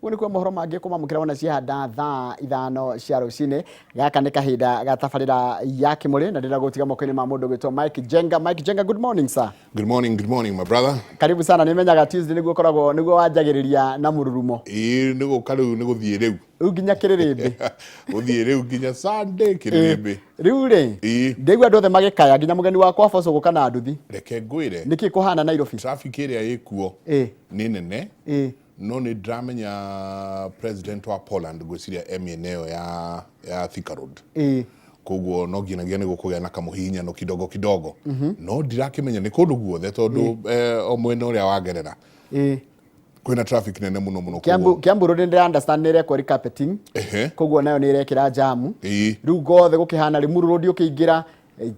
Kũu nĩkuo mohoro mangĩ kũmamũkĩra wona ciahanda thaa 5 cia rũcinĩ. Gaka nĩ kahinda ga tabarĩra ya Kĩmũrĩ na ndĩrenda gũtiga moko-inĩ ma mũndũ ũgwĩtwo Mike Njenga. Mike Njenga, good morning sir. Good morning, good morning, my brother. Karibu sana, nĩmenyaga Tuesday nĩguo ũkoragwo nĩguo wanjagĩrĩria na mũrurumo. Ĩĩ nĩ gũka rĩu nĩ gũthiĩ rĩu. Rĩu nginya kĩrĩrĩmbĩ. Gũthiĩ rĩu nginya Sunday kĩrĩrĩmbĩ. Rĩu rĩ, Ĩĩ. ndĩigua andũ othe magĩkaya nginya mũgeni wakwa Boco gũka na nduthi. Reke ngwĩre. Nĩkĩ kũhana Nairobi? Traffic ĩrĩa ĩkuo Ĩĩ. nĩ nene. Ĩĩ. No nĩ ndĩramenya president wa Poland ngwĩciria e mĩena ĩyo ya Thika Road. Ĩĩ. Koguo no nginyagia nĩ gũkũgĩa na kamũhihinyano kidogo kidogo. No ndirakĩmenya nĩ kũndũ guothe tondũ o mwena ũrĩa wagerera. Ĩĩ. Kwĩna traffic nene mũno mũno. Kiambu Road nĩ understand nĩ ĩrekwo recarpeting. Ehe. Koguo nayo nĩ ĩrekĩra jamu. Ĩĩ. Rĩu gothe gũkĩhana Limuru Road ũkĩingĩra,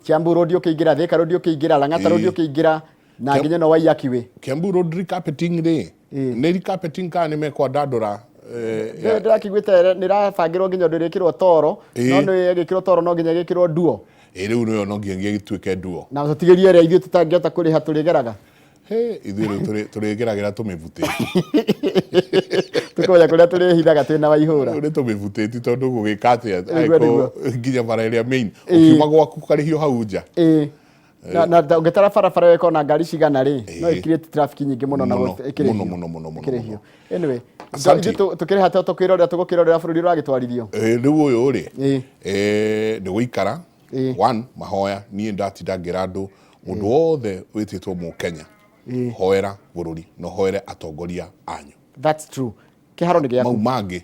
Kiambu Road ũkĩingĩra, Thika Road ũkĩingĩra, Lang'ata Road ũkĩingĩra na nginya ĩno Waiyaki Way. Kiambu Road recarpeting rĩ, nĩ recarpeting kana nĩ mekwandandũra? Ndĩrakĩiguĩte nĩ ĩrabangĩrwo nginya ũndũ ĩrĩkĩrwo toro, no nĩ ĩgĩkĩrwo toro no nginya ĩgĩkĩrwo nduo. Ĩĩ rĩu nĩyo no nginya ĩgĩtuĩke nduo. Na tũtigĩrie ĩrĩa ithuĩ tũtangĩhota kũrĩha tũrĩgeraga. Hĩ, ithuĩ rĩu tũrĩgeragĩra tũmĩbutĩti. Tũkũmenya kũrĩa tũrĩhithaga twĩna Waihũra. Rĩu nĩ tũmĩbutĩti tondũ gũgĩka atĩa angĩkorwo nginya bara ĩrĩa main ũkiuma gwaku ũkarĩhio hau nja. Ĩĩ. Na ũngĩtara barabara ĩyo ĩkorwo na ngari cigana rĩ, no ĩ create traffic nyingĩ mũno na ĩkĩrĩhio. Mũno mũno mũno mũno. Ĩkĩrĩhio. Anyway, ithuĩ tũkĩrĩha to tũkwĩrorera tũgũkĩrorera bũrũri ũragĩtwarithio. Rĩu ũyũ rĩ, nĩ gũikara one mahoya niĩ ndatinda ngĩra andũ mũndũ wothe wĩtĩtwo mũkenya hoera bũrũri na ũhoere atongoria anyu. That's true. Kĩharo nĩ gĩaku. Mau mangĩ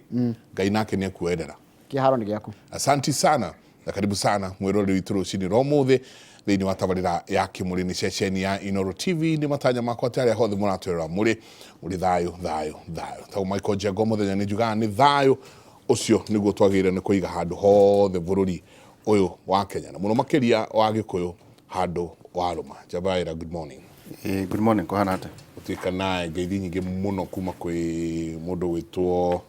Ngai nake nĩ ekuoerera. Kĩharo nĩ gĩaku. Asanti sana na karibu sana mwĩroreri witũ rũcinĩ rwa ũmũthĩ thĩinĩ wa tabarĩra ya Kĩmũrĩ nĩ ceceni ya Inooro TV. Nĩ matanya makwa atĩ arĩa hothe mũratwĩrora mũrĩ mũrĩ thayũ thayũ thayũ. Tagwo Michael Njenga mũthenya nĩ njugaga nĩ thayũ ũcio nĩguo twagĩrĩire nĩ kũiga handũ hothe bũrũri ũyũ wa Kenya na mũno makĩria wa Gĩkũyũ handũ wa rũma. Njabaĩra, good morning. Good morning, kũhana atĩa? Gũtuĩka nae ngeithi nyingĩ mũno kuma kwĩ mũndũ gwĩtwo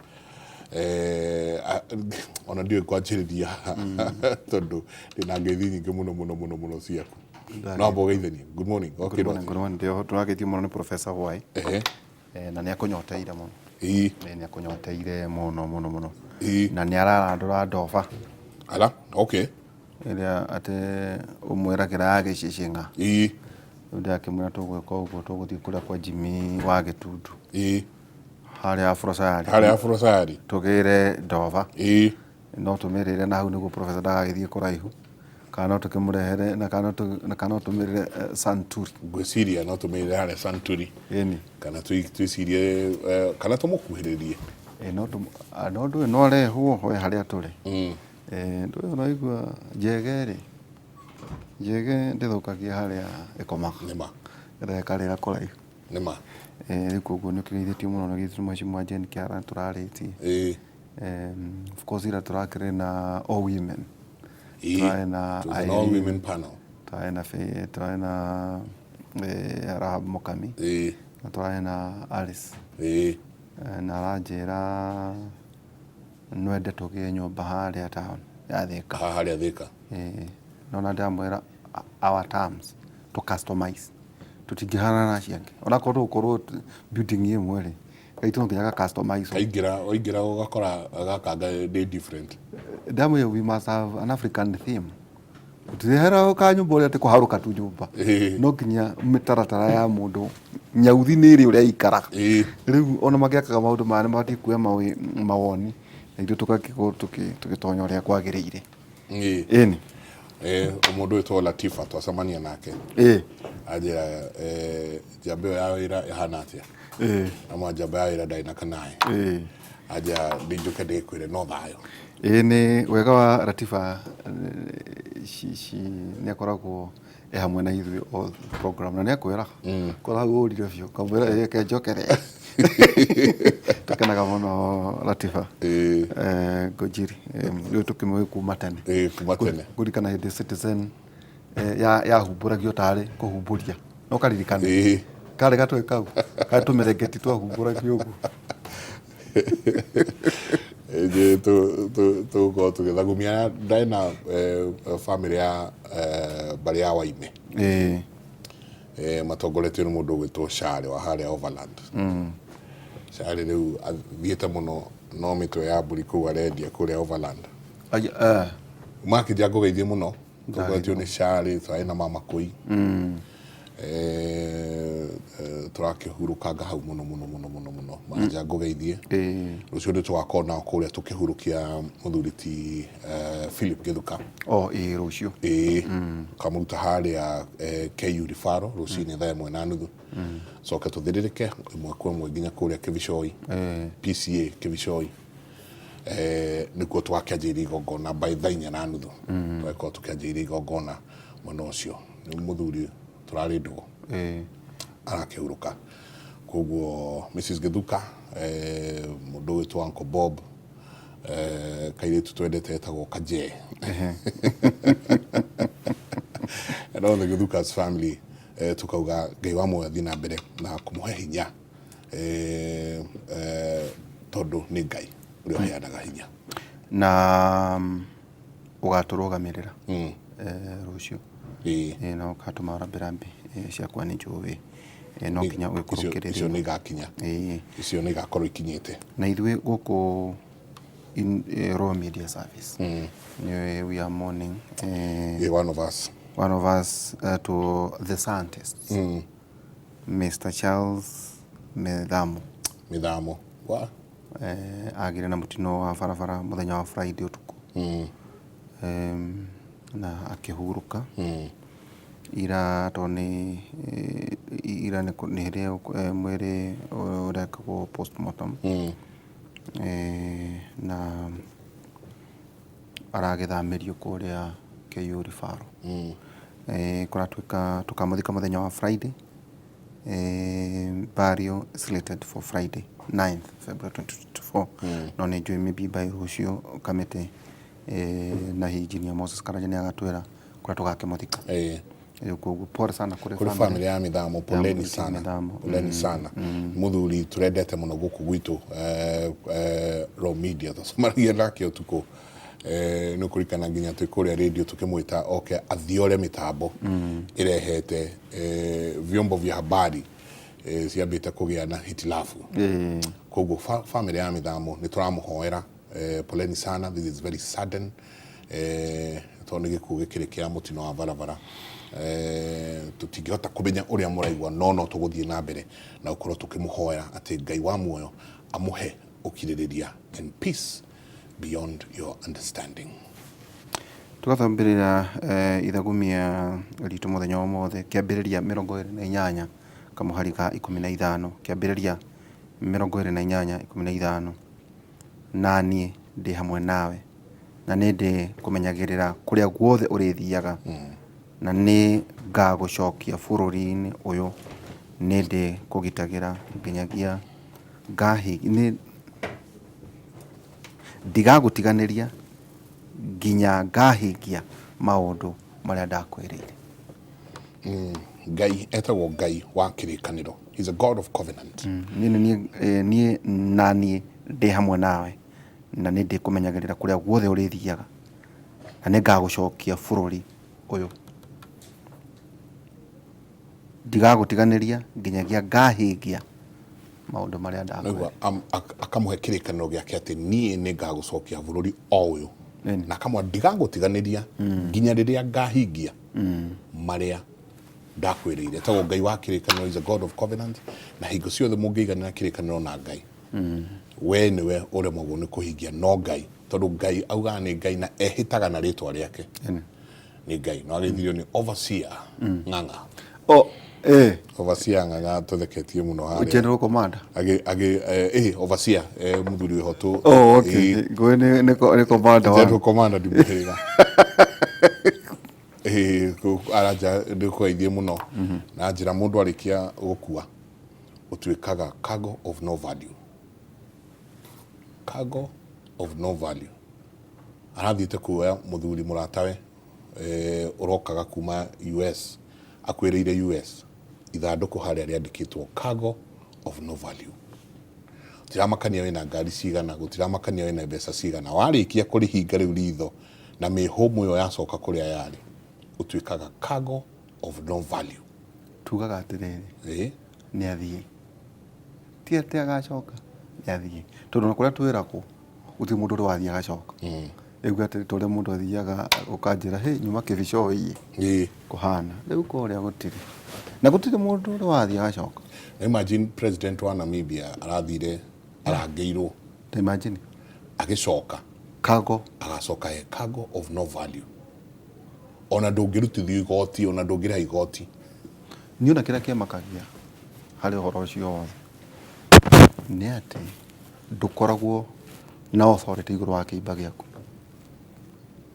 ona ndiũĩ kwanjĩrĩria tondũ ndĩna ngeithi nyingĩ mũno mũno mũno mũno ciaku. No amba ũgeithanie. Good morning. Good morning, good morning. Ndĩho tũrageithio mũno nĩ Professor Hwai. Na nĩ akũnyoteire mũno. Nĩ akũnyoteire mũno mũno mũno. Na nĩ ararandũra ndoba. Ala, okay. Ĩrĩa atĩ ũmwĩragĩra ya gĩcĩcĩng'a. Rĩu ndĩrakĩmwĩra tũgwĩka ũguo, tũgũthiĩ kũrĩa kwa Jimmy wa Gĩtundu. Harĩa Afro-Sayari. Harĩa Afro-Sayari. Tũgĩre ndoba. No tũmĩrĩre na hau nĩguo professor ndagagĩthiĩ kũraihu. Kana no tũkĩmũrehere na kana no tũmĩrĩre Santuri. Ngwĩciria no tũmĩrĩre harĩa Santuri. Ĩni. Kana twĩcirie kana tũmũkuhĩrĩrie. No ndũĩ no arehwo we harĩa tũrĩ. Ndũĩ ũraigua njege rĩ, njege ndĩthũkagia harĩa ĩkomaga. Nĩma. Ĩrĩa ĩkarĩra kũraihu. Nĩma. Rĩu koguo nĩ ũkĩgeithĩtio mũno nĩ gĩtũ Mheshimiwa Jane Kĩara nĩ tũrarĩtie. Of course ira tũrakĩrĩ na all women. Tũrarĩ na It was an all women panel. Tũrarĩ na tũrarĩ na Rahab Mukami. Na tũrarĩ na Alice. Na aranjĩra nwende tũgĩe nyũmba harĩa town ya Thika. Haha harĩa Thika. No na ndĩramwĩra our terms to customize. Tũtingĩhanana na acio angĩ. Onakorwo tũgũkorwo building ĩmwe rĩ, gaitũ no nginya ga customize. Kaingĩra, waingĩra ũgakora gaka nĩ different. Ndamwĩra we must have an African theme. Tũtirehera kanyũmba ũrĩa atĩ kũharũka tu nyũmba. No nginya mĩtaratara ya mũndũ nyauthi nĩ ĩrĩ ũrĩa ĩikaraga. Rĩu ona magĩakaga maũndũ maya nĩ mabatiĩ kuoya mawoni na ithuĩ tũgagĩkorwo tũgĩtonya ũrĩa kwagĩrĩire. Ĩni. Mũndũ wĩtwo Latifa twacemania nake. Anjĩra njamba ĩyo ya wĩra ĩhana atĩa? Amwa njamba ya wĩra ndarĩ na kanaĩ. Anjĩra ndinjũke ndĩkwĩre no thayũ. Ĩĩ nĩ wega wa Latifa nĩ akoragwo e hamwe na ithuĩ o program na nĩ akwĩraga korwo hau ũrire biũ kamwĩra ĩĩ reke njokere. Tũkenaga mũno Latifa Ngũnjiri rĩu tũkĩmũĩ kuma tene. Kuma tene. Ngũririkana hĩndĩ Citizen yahumbũragio tarĩ kũhumbũria. No karirikana? Karĩ gatũĩ kau karĩ tũmĩrengeti twahumbũragio ũguo. Ithuĩ tũgũkorwo tũgĩthagumia ndarĩ na bamĩrĩ ya mbarĩ ya Waime. Matongoretio nĩ mũndũ ũgwĩtwo Share wa harĩa Overland. Charĩ rĩu athiĩte mũno no mĩtwe ya mbũri kũu arendia kũrĩa Overland. Aya, eh. Makĩnja ngũgeithie mũno tũgwetio nĩ Charĩ twarĩ na mama kũi Eh, eh, tũrakĩhurũkanga hau mũno mũno mũno mũno mũno manja ngũgeithie rũciũ nĩ tũgakorwo nao kũrĩa tũkĩhurũkia mũthuri ti eh, Philip Gĩthuka. O ĩĩ rũciũ. Ĩĩ kamũruta harĩa eh, KU Rifaro rũcinĩ 1:30 coke tũthĩrĩrĩke ĩmwe kwa ĩmwe nginya kũrĩa Kĩbicoi PCA Kĩbicoi eh, nĩkuo twakĩanjĩirie igongona by 4:30 tũgagĩkorwo tũkĩanjĩirie igongona mwena ũcio nĩ mũthuri tũrarĩ ndũgũ arakĩhurũka koguo Mrs Gĩthuka eh, mũndũ ũgwĩtwo Uncle Bob eh, kairĩtu twendete etagwo Kajee and all the Gĩthuka's family eh, tukauga Ngai wa muoyo athiĩ na mbere na kũmũhe hinya eh, eh, tondũ nĩ Ngai ũrĩa ũheanaga hinya. Na ũgatũrũgamĩrĩra rũciũ. Ĩĩ. Na ũgatũma rambirambi ciakwa nĩ njũĩ no nginya ũgĩkorwo Icio ũkĩrĩrĩra. icio nĩ igakinya. Ĩĩ. Icio nĩ igakorwo ikinyĩte. Na ithuĩ gũkũ in, Royal Media Service nĩ we are mourning Ĩĩ, one of us. One of us to the scientists Mr. Charles Mithamo. Mithamo. Wa? Agire na mũtino wa barabara mũthenya wa Friday ũtukũ na akĩhurũka ira tondũ nĩ ira nĩ hĩrĩa mwĩrĩ ũrekagwo postmortem na aragĩthamĩrio kũrĩa KU Referral. Kũratuĩka tũkamũthika mũthenya wa Friday, burial slated for Friday 9th February 2024. No nĩ njũĩ maybe by rũciũ kamĩtĩ na hihi Engineer Moses Karanja nĩ agatwĩra kũrĩa tũgakĩmũthika. Rĩu koguo pole sana kũrĩ kũrĩ family ya Mithamo, poleni ya sana Mithamo. Poleni sana muthuri turendete muno guku gwitu Raw Media tũcemanagia nake ũtukũ nĩ ũkũririkana nginya twĩ kũrĩa radio tũkĩmwĩta oke athiore mĩtambo ĩrehete vyombo vya habari ciambĩte kũgĩa na hitilafu koguo family ya Mithamo nĩ tũramũhoera poleni sana. This is very sudden tondũ nĩ gĩkuũ gĩkĩrĩ kĩa mũtino wa barabara tũtingĩhota kũmenya ũrĩa mũraigua no no tũgũthiĩ na mbere na gũkorwo tũkĩmũhoera atĩ Ngai wa muoyo amũhe ũkirĩrĩria and peace beyond your understanding. Tũgathambĩrĩra ithagumia ritũ mũthenya wa ũmũthĩ kĩambĩrĩria 28 kamũhari ka 15 kĩambĩrĩria 28:15 na niĩ ndĩ hamwe nawe na nĩ ndĩ kũmenyagĩrĩra kũrĩa guothe ũrĩthiaga na nĩ ngagũcokia bũrũri-inĩ ũyũ nĩ ndĩ kũgitagĩra nginyagia ngahi nĩ ndigagũtiganĩria nginya ngahingia maũndũ marĩa ndakwĩrĩire. Ngai etagwo Ngai wa kĩrĩkanĩro. He's a God of covenant. Niĩ nĩ niĩ niĩ na niĩ ndĩ hamwe nawe na nĩ ndĩkũmenyagĩrĩra kũrĩa guothe ũrĩthiaga na nĩ ngagũcokia bũrũri ũyũ ndigagũtiganĩria nginyagia ngahingia maũndũ marĩa ndakwĩrĩire. Naigua akamũhe kĩrĩkanĩro gĩake atĩ niĩ nĩ ngagũcokia bũrũri o ũyũ na akamwĩra ndigagũtiganĩria nginya rĩrĩa ngahingia marĩa ndakwĩrĩire. Etagwo Ngai wa kĩrĩkanĩro, is a God of covenant na hingo ciothe mũngĩiganĩra kĩrĩkanĩro na Ngai we nĩwe ũremagwo nĩ kũhingia no Ngai tondũ Ngai augaga nĩ Ngai na ehĩtaga na rĩtwa rĩake nĩ Ngai no ageithirio nĩ overseer Ng'ang'a. Oh, eh. Overseer Ng'ang'a tũtheketie mũno harĩa. General Commander. Agĩ agĩ eh overseer mũthuri wĩho tũ. Oh, okay. Ngũĩ nĩ nĩ commander wa. General Commander ndimũhĩrĩga. Eh aranja ndĩkũgeithie mũno na njĩra mũndũ arĩkia gũkua ũtuĩkaga cargo of no value. Cargo of no value. Arathiĩte kuoya mũthuri mũratawe ũrokaga kuma US akwĩrĩire US ithandũkũ harĩa rĩandĩkĩtwo cargo of no value. Gũtiramakania wĩna ngari cigana, gũtiramakania wĩna mbeca cigana, warĩkia kũrĩhinga rĩu ritho na mĩhũmũ ĩyo yacoka kũrĩa yarĩ, ũtuĩkaga cargo of no value. Tugaga atĩrĩrĩ, nĩ athiĩ, ti atĩ agacoka. Athiĩ tondũ ona kũrĩa twĩragwo gũtirĩ mũndũ ũrĩ wathiĩ agacoka. Ĩguo atĩ ta ũrĩa mũndũ athiaga ũkanjĩra hĩ nyuma kĩbicoi kũhana rĩu kũrĩa gũtirĩ na gũtirĩ mũndũ ũrĩ wathiĩ agacoka. Imagine president wa Namibia arathire arangĩirwo. Ta imagine. Agĩcoka. Cargo. Agacoka e cargo of no value. Ona ndũngĩrutithio igoti, ona ndũngĩrĩha igoti. Niĩ ona kĩrĩa kĩmakagia harĩ ũhoro ũcio wothe nĩ atĩ ndũkoragwo na authority igũrũ wa kĩimba gĩaku.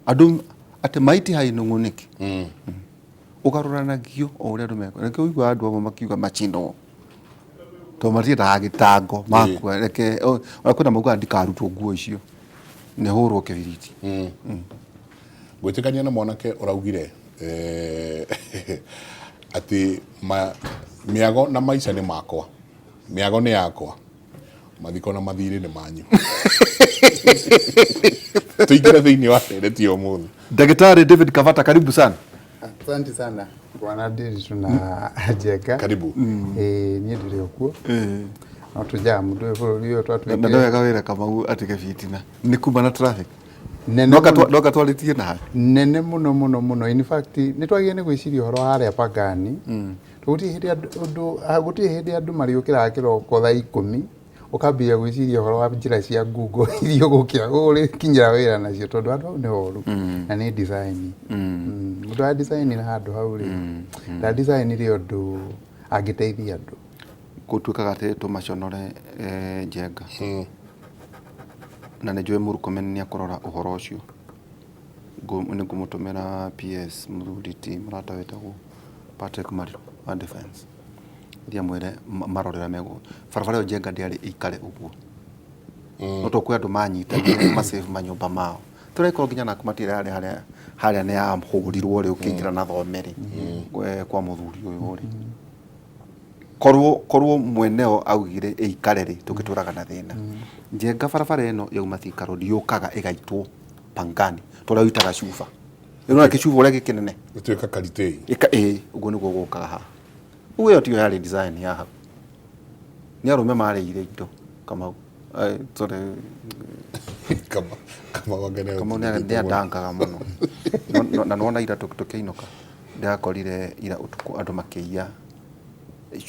Andũ atĩ maiti hainung'unĩki. Ũgarũranagio o ũrĩa andũ mekwenda. Nĩkĩo ũiguaga andũ amwe makiuga macinwo tondũ matiendaga gĩtango makua. Reke ona kwĩna maugaga ndikarutwo nguo icio nĩ hũrwo kĩbiriti. Ngwĩtĩkania na mwanake ũraugire atĩ mĩago na maica nĩ makwa, mĩago nĩ yakwa, mathiko na mathirĩ nĩ manyu. Tũingĩre thĩinĩ wa ndereti ya ũmũthĩ. Daktari David Kavata, karibu sana. Asante sana bwana Ndiritu na Njenga. Karibu. Niĩ ndĩrĩ o kuo. No tũjamu ndũĩ bũrũri ũyũ twatuĩkire. Na nĩ wega wĩre Kamau atige fitina. Nĩ kuma na traffic. Nene mũno. No gatwarĩtie na Nene mũno mũno mũno. In fact, nĩ twagĩrĩire nĩ gwĩciria ũhoro wa harĩa Pangani. Gũtirĩ hĩndĩ andũ, ũndũ, gũtirĩ hĩndĩ andũ marĩũkĩraga kĩroko thaa ikũmi ũkambĩrĩria gwĩciria ũhoro wa njĩra cia Google iria ũgũkĩra ũrĩkinyĩra wĩra nacio tondũ handũ hau nĩ horu na nĩ design. Mũndũ wa design na handũ hau rĩ, nda design rĩ ũndũ angĩteithia andũ. Gũtuĩkaga atĩ tũmaconore Njenga. Na nĩ njũĩ Murkomen nĩ ekũrora ũhoro ũcio. Nĩ ngũmũtũmĩra PS mũthuri ti mũrata wĩtagwo Patrick Mariru wa defense. Thiĩ amwĩre marore ũrĩa megũ barabara ĩyo Njenga ndĩarĩ ĩikare ũguo. No to kwĩ andũ manyitanire ma save manyũmba mao. Tũrekorwo nginya naku matirĩ harĩa harĩa harĩa nĩ yahũrirwo rĩ ũkĩingĩra na thome rĩ kwa mũthuri ũyũ rĩ. Korwo korwo mweneo augire ĩikare rĩ tũngĩtũraga na thĩna. Njenga barabara ĩno yauma Thika Road yũkaga ĩgaitwo Pangani torĩa ũitaga cuba. Ũrona kĩcuba ũrĩa gĩkĩnene? Gĩtuĩka karitei. Ĩka ĩĩ ũguo nĩguo gũkaga haha. Ũguo ĩyo tiyo yarĩ design ya hau. Nĩ arũme marĩire indo Kamau. Sorry. Kamau anga nĩ Kamau nĩ andangaga mũno. Na nĩwona ira tũkĩinũka ndĩrakorire ira ũtukũ andũ makĩiya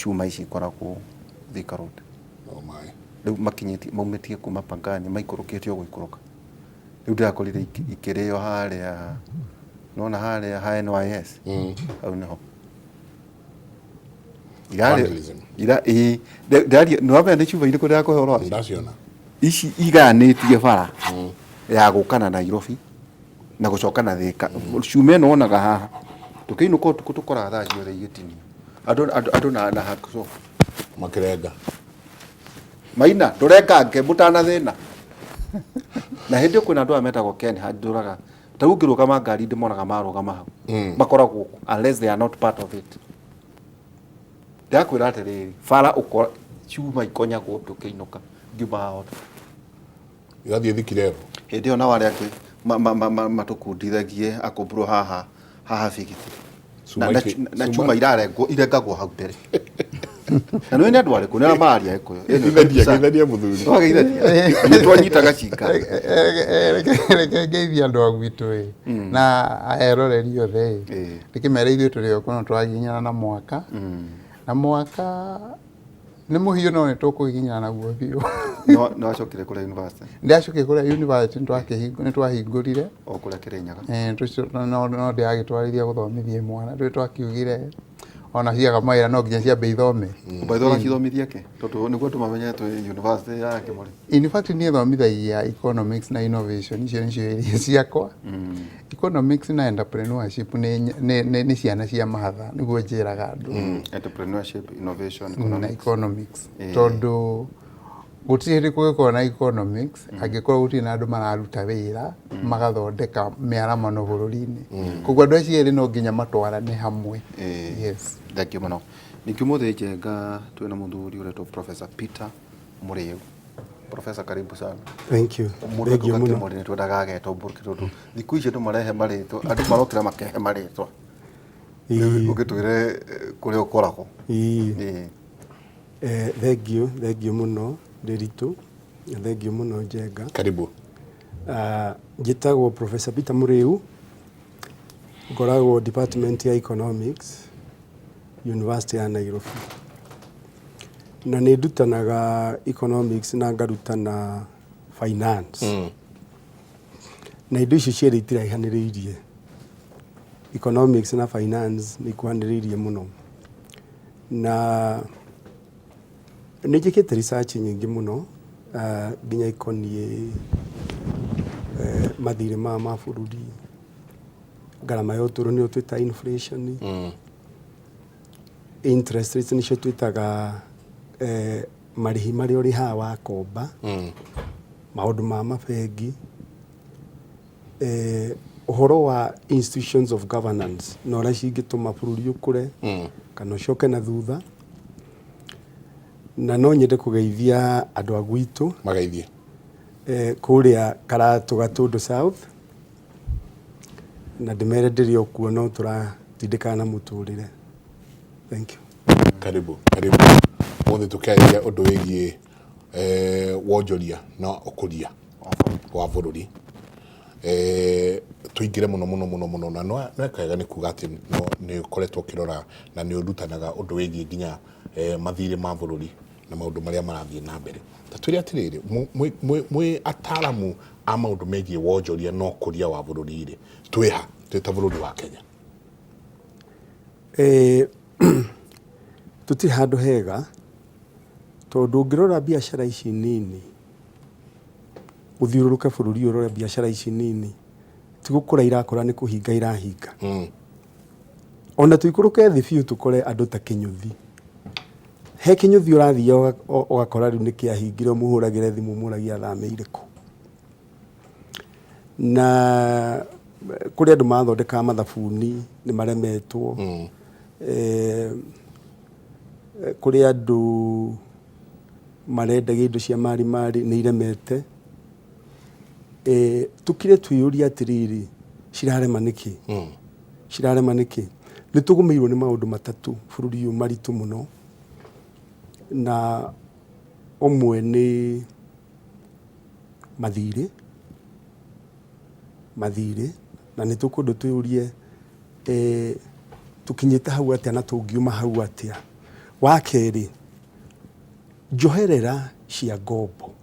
cuma ici ikoragwo Thika Road. Oh my. Rĩu makinyĩtie maumĩtie kuma Pangani maikũrũkĩte o gũikũrũka. Rĩu ndĩrakorire ikĩrĩo harĩa nĩwona harĩa ha NYS hau nĩho. Irarĩ Vandalism. ira ĩĩ ndĩraria nĩwamenya nĩ cuba irĩkũ ndĩrakũhe ũhoro wacio? Ndaciona. Ici igayanĩtie bara ya gũka na Nairobi na gũcoka na Thika. Cuma ĩno wonaga haha tũkĩinũka ũtukũ tũkoraga thaa ciothe igĩtinio andũ andũ andũ na na hacksaw Makĩrenga. Maina ndũrengange mũtanathĩna. Na hĩndĩ ĩyo kwĩna andũ aya metagwo Ken handũraga ta rĩu ngĩrũgama ngari ndĩmonaga marũgama hau makoragwo unless they are not part of it. Ndĩrakwĩra atĩrĩrĩ bara ũkora cuma ikonyagwo ndũkĩinũka ngiuma haha ũtukũ. Igathiĩ Thikirero. Hĩndĩ ĩyo nao arĩa angĩ matũkundithagie akũmbũrwo haha haha bigiti. Na cuma irarengwo irengagwo hau mbere. Na nĩ nĩ andũ arĩkũ? Nĩ arĩa mararia Gĩkũyũ. Geithania, geithania mũthuri. Wageithania. Nĩ twanyitaga cinga. Reke ngeithie andũ a gwitũ ĩ na eroreri othe ĩ ndĩkĩmere ithuĩ tũrĩ o kũno tũragiginyana na mwaka na mwaka nĩ mũhiũ no nĩ tũkũgiginyana naguo biũ. Nĩ wacokire kũrĩa university? Ndacokire kũrĩa university nĩ twahingũrire. O kũrĩa Kĩrĩnyaga? No ndĩragĩtwarithia gũthomithia imwana ndũĩ twakiugire ona ciaga mawĩra no nginya ciambe ithome. By the way ũracithomithia kĩ? Tondũ nĩguo andũ mamenye twĩ university ya Kĩmũrĩ. In fact niĩ thomithagia economics na innovation icio nĩcio area ciakwa. Economics na entrepreneurship nĩ ciana cia mahatha nĩguo njĩraga andũ. Entrepreneurship, innovation, na economics. Tondũ gũtirĩ hĩndĩ kũngĩkorwo na economics angĩkorwo gũtirĩ na andũ mararuta wĩra magathondeka mĩaramano bũrũri-inĩ. Koguo andũ acio erĩ no nginya matwarane hamwe. Yes. Thank you mũno. Ningĩ ũmũthĩ Njenga twĩna mũthuri ũretwo Professor Peter Mũrĩu. Professor karibu sana. Thank you. Mũndũ Thank you akiuga mũno. Kĩmũrĩ nĩ twendaga agetwo Mbũrũkĩ tondũ thikũ ici andũ marehe marĩtwa, andũ marokĩra makehe marĩtwa. Ĩĩ. Ũgĩtwĩre kũrĩa ũkoragwo. Ĩĩ. Ĩĩ. Thank you, thank you mũno Ndĩritũ. Thengiũ mũno Njenga. Karibu. Njĩtagwo Professor Peter Mũrĩu, ngoragwo Department ya Economics, University ya Nairobi. Na nĩ ndutanaga economics na ngarutana finance. Na indo icio cierĩ itiraihanĩrĩirie. Economics na finance nĩ ikuhanĩrĩirie mũno. Na nĩ njĩkĩte research nyingĩ mũno nginya ikoniĩ mathirĩ maya ma bũrũri, ngarama ya ũtũũro nĩyo twĩtaga inflation, interest rates nĩcio twĩtaga marĩhi marĩa ũrĩhaga wakomba, maũndũ ma mabengi, ũhoro wa institutions of governance na ũrĩa cingĩtũma bũrũri ũkũre kana ũcoke na thutha. Na no nyende kũgeithia andũ a gwitũ Mageithie. Kũrĩa Karatũ Gatũndũ South, na ndĩmere ndĩrĩ o kuo no tũratindĩkana na mũtũrĩre. Thank you. Karibu, karibu. Ũmũthĩ tũkĩarĩria ũndũ wĩgiĩ wonjoria na ũkũria wa bũrũri. Tũingĩre mũno mũno mũno mũno na no kega nĩ kuga atĩ nĩ ũkoretwo ũkĩrora na nĩ ũrutanaga ũndũ wĩgiĩ nginya mathirĩ ma bũrũri na maũndũ marĩa marathiĩ na mbere. Ta twĩre atĩrĩrĩ, mwĩ ataramu a maũndũ megiĩ wonjoria na ũkũria wa bũrũri rĩ, twĩha twĩ ta bũrũri wa Kenya? Tũtirĩ handũ hega tondũ ũngĩrora biacara ici nini, ũthiũrũrũke bũrũri ũyũ ũrore biacara ici nini, ti gũkũra irakũra nĩ kũhinga irahinga. Ona tũikũrũke thĩ biũ tũkore andũ ta kĩnyũthi. He kĩnyũthi ũrathiĩ ũgakora rĩu nĩ kĩahingire, ũmũhũragĩre thimũ ũmũragie athamĩire kũ. Na kũrĩ andũ mathondekaga mathabuni nĩ maremetwo. Kũrĩ andũ marendagia indo cia mari mari nĩ iremete. Tũkire twĩyũrie atĩrĩrĩ, cirarema nĩkĩ? Cirarema nĩkĩ? Nĩ tũgũmĩirwo nĩ maũndũ matatũ bũrũri ũyũ maritũ mũno, na ũmwe nĩ mathirĩ, mathirĩ, na nĩ tũkwenda twĩyũrie tũkinyĩte hau atĩa na tũngiuma hau atĩa. Wa kerĩ, njoherera cia ngombo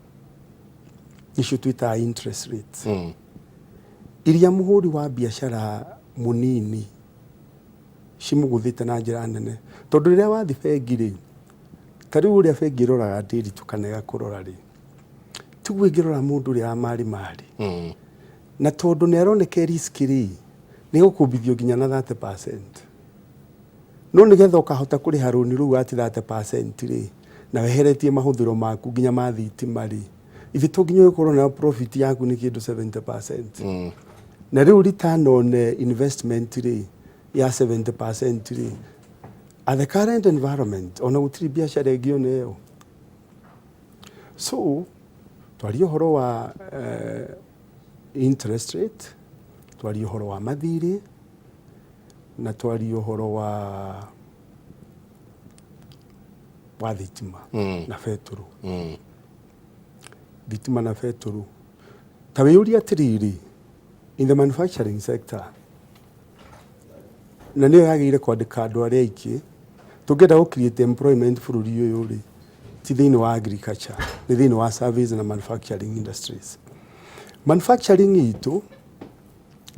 nĩcio twĩtaga interest rates, iria mũhũri wa biacara mũnini cimũgũthĩte na njĩra nene, tondũ rĩrĩa wathiĩ bengi rĩ, ta rĩu ũrĩa bengi ĩroraga ndĩritũ kana ĩgakũrora rĩ, tiguo ĩngĩrora mũndũ ũrĩa wa mari mari. Na tondũ nĩ aroneka risk rĩ, nĩ gũkũmbithio nginya na 30%. No nĩgetha ũkahota kũrĩha rũni rũu at 30% rĩ, na weheretie mahũthĩro maku nginya ma thitima rĩ, ithe to nginya ũgĩkorwo nayo profit yaku nĩ kĩndũ 70%. Na rĩu return on investment rĩ, ya 70% rĩ, at the current environment, ona gũtirĩ biacara ĩngĩ ona ĩyo. So, twarie ũhoro wa interest rate, twarie ũhoro wa mathirĩ, na twarie ũhoro wa thitima na betũrũ. Thitima na betũrũ. Ta wĩyũrie atĩrĩrĩ, in the manufacturing sector, na nĩyo yagĩrĩire kwandĩka andũ arĩa aingĩ, tũngĩenda gũ create employment bũrũri ũyũ rĩ, ti thĩinĩ wa agriculture, nĩ thĩinĩ wa service na manufacturing industries. Manufacturing itũ,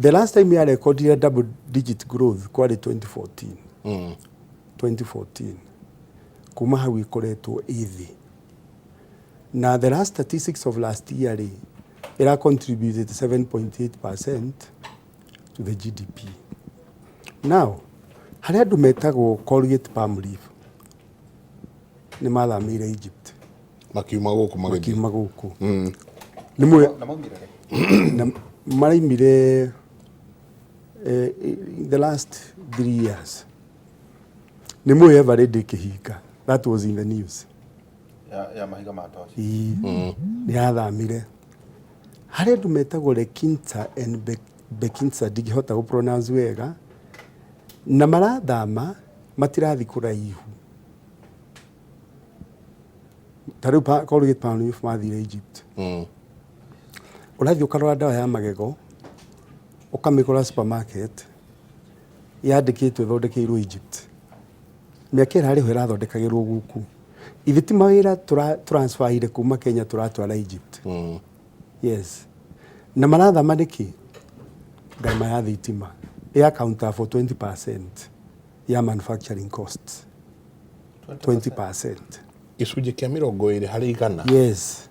the last time ya recordire double digit growth kwarĩ 2014. 2014. Kuma hau ĩkoretwo ĩ thĩ. Na the last statistics of last year rĩ, ĩra contributed 7.8% to the GDP. Now, harĩ andũ metagwo Colgate Palmolive nĩ mathamĩire Egypt. Makiuma gũkũ magĩthiĩ. Makiuma gũkũ. Nĩ mwe Na maumire rĩ? Na maraimire in the last 3 years. Nĩ mũĩ Eveready ĩkĩhinga. That was in the news. Ya mahiga ma toci. Nĩ yathamire. Harĩ andũ metagwo Lekinta and Bekinsa, ndingĩhota gũ pronounce wega, na marathama matirathiĩ kũraihu. Ta rĩu Colgate Palmolive mathire Egypt. Ũrathiĩ ũkarora ndawa ya magego ũkamĩgũra supermarket yandĩkĩtwo ĩthondekeirwo Egypt. Mĩaka ĩrarĩ ho ĩrathondekagĩrwo gũkũ. Ithe ti mawĩra tũra transfer kuma Kenya tũratwara Egypt. Yes. Na marathama nĩkĩ? Ngarama ya thitima ĩ account for 20% ya manufacturing costs. 20%. Gĩcunjĩ kĩa 20%. Yes.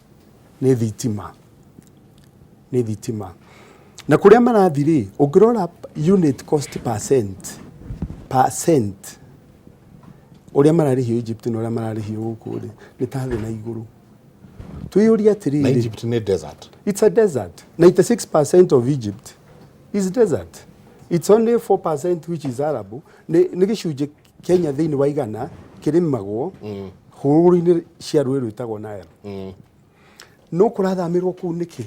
Nĩ thitima. Nĩ thitima. Na kũrĩa marathi rĩ, ũngĩrora unit cost percent, percent, ũrĩa mararĩhio Egypt na ũrĩa mararĩhio gũkũ rĩ, nĩ ta thĩ na igũrũ. Twĩyũrie Na atĩrĩrĩ. Egypt nĩ desert. It's a desert. 96% of Egypt is desert. It's only 4% which is arable. Nĩ nĩ gĩcunjĩ Kenya thĩinĩ wa 100 kĩrĩmagwo hũrũrũ-inĩ cia rũĩ rwĩtagwo Nile. No kũrathamĩrwo kũu nĩkĩ?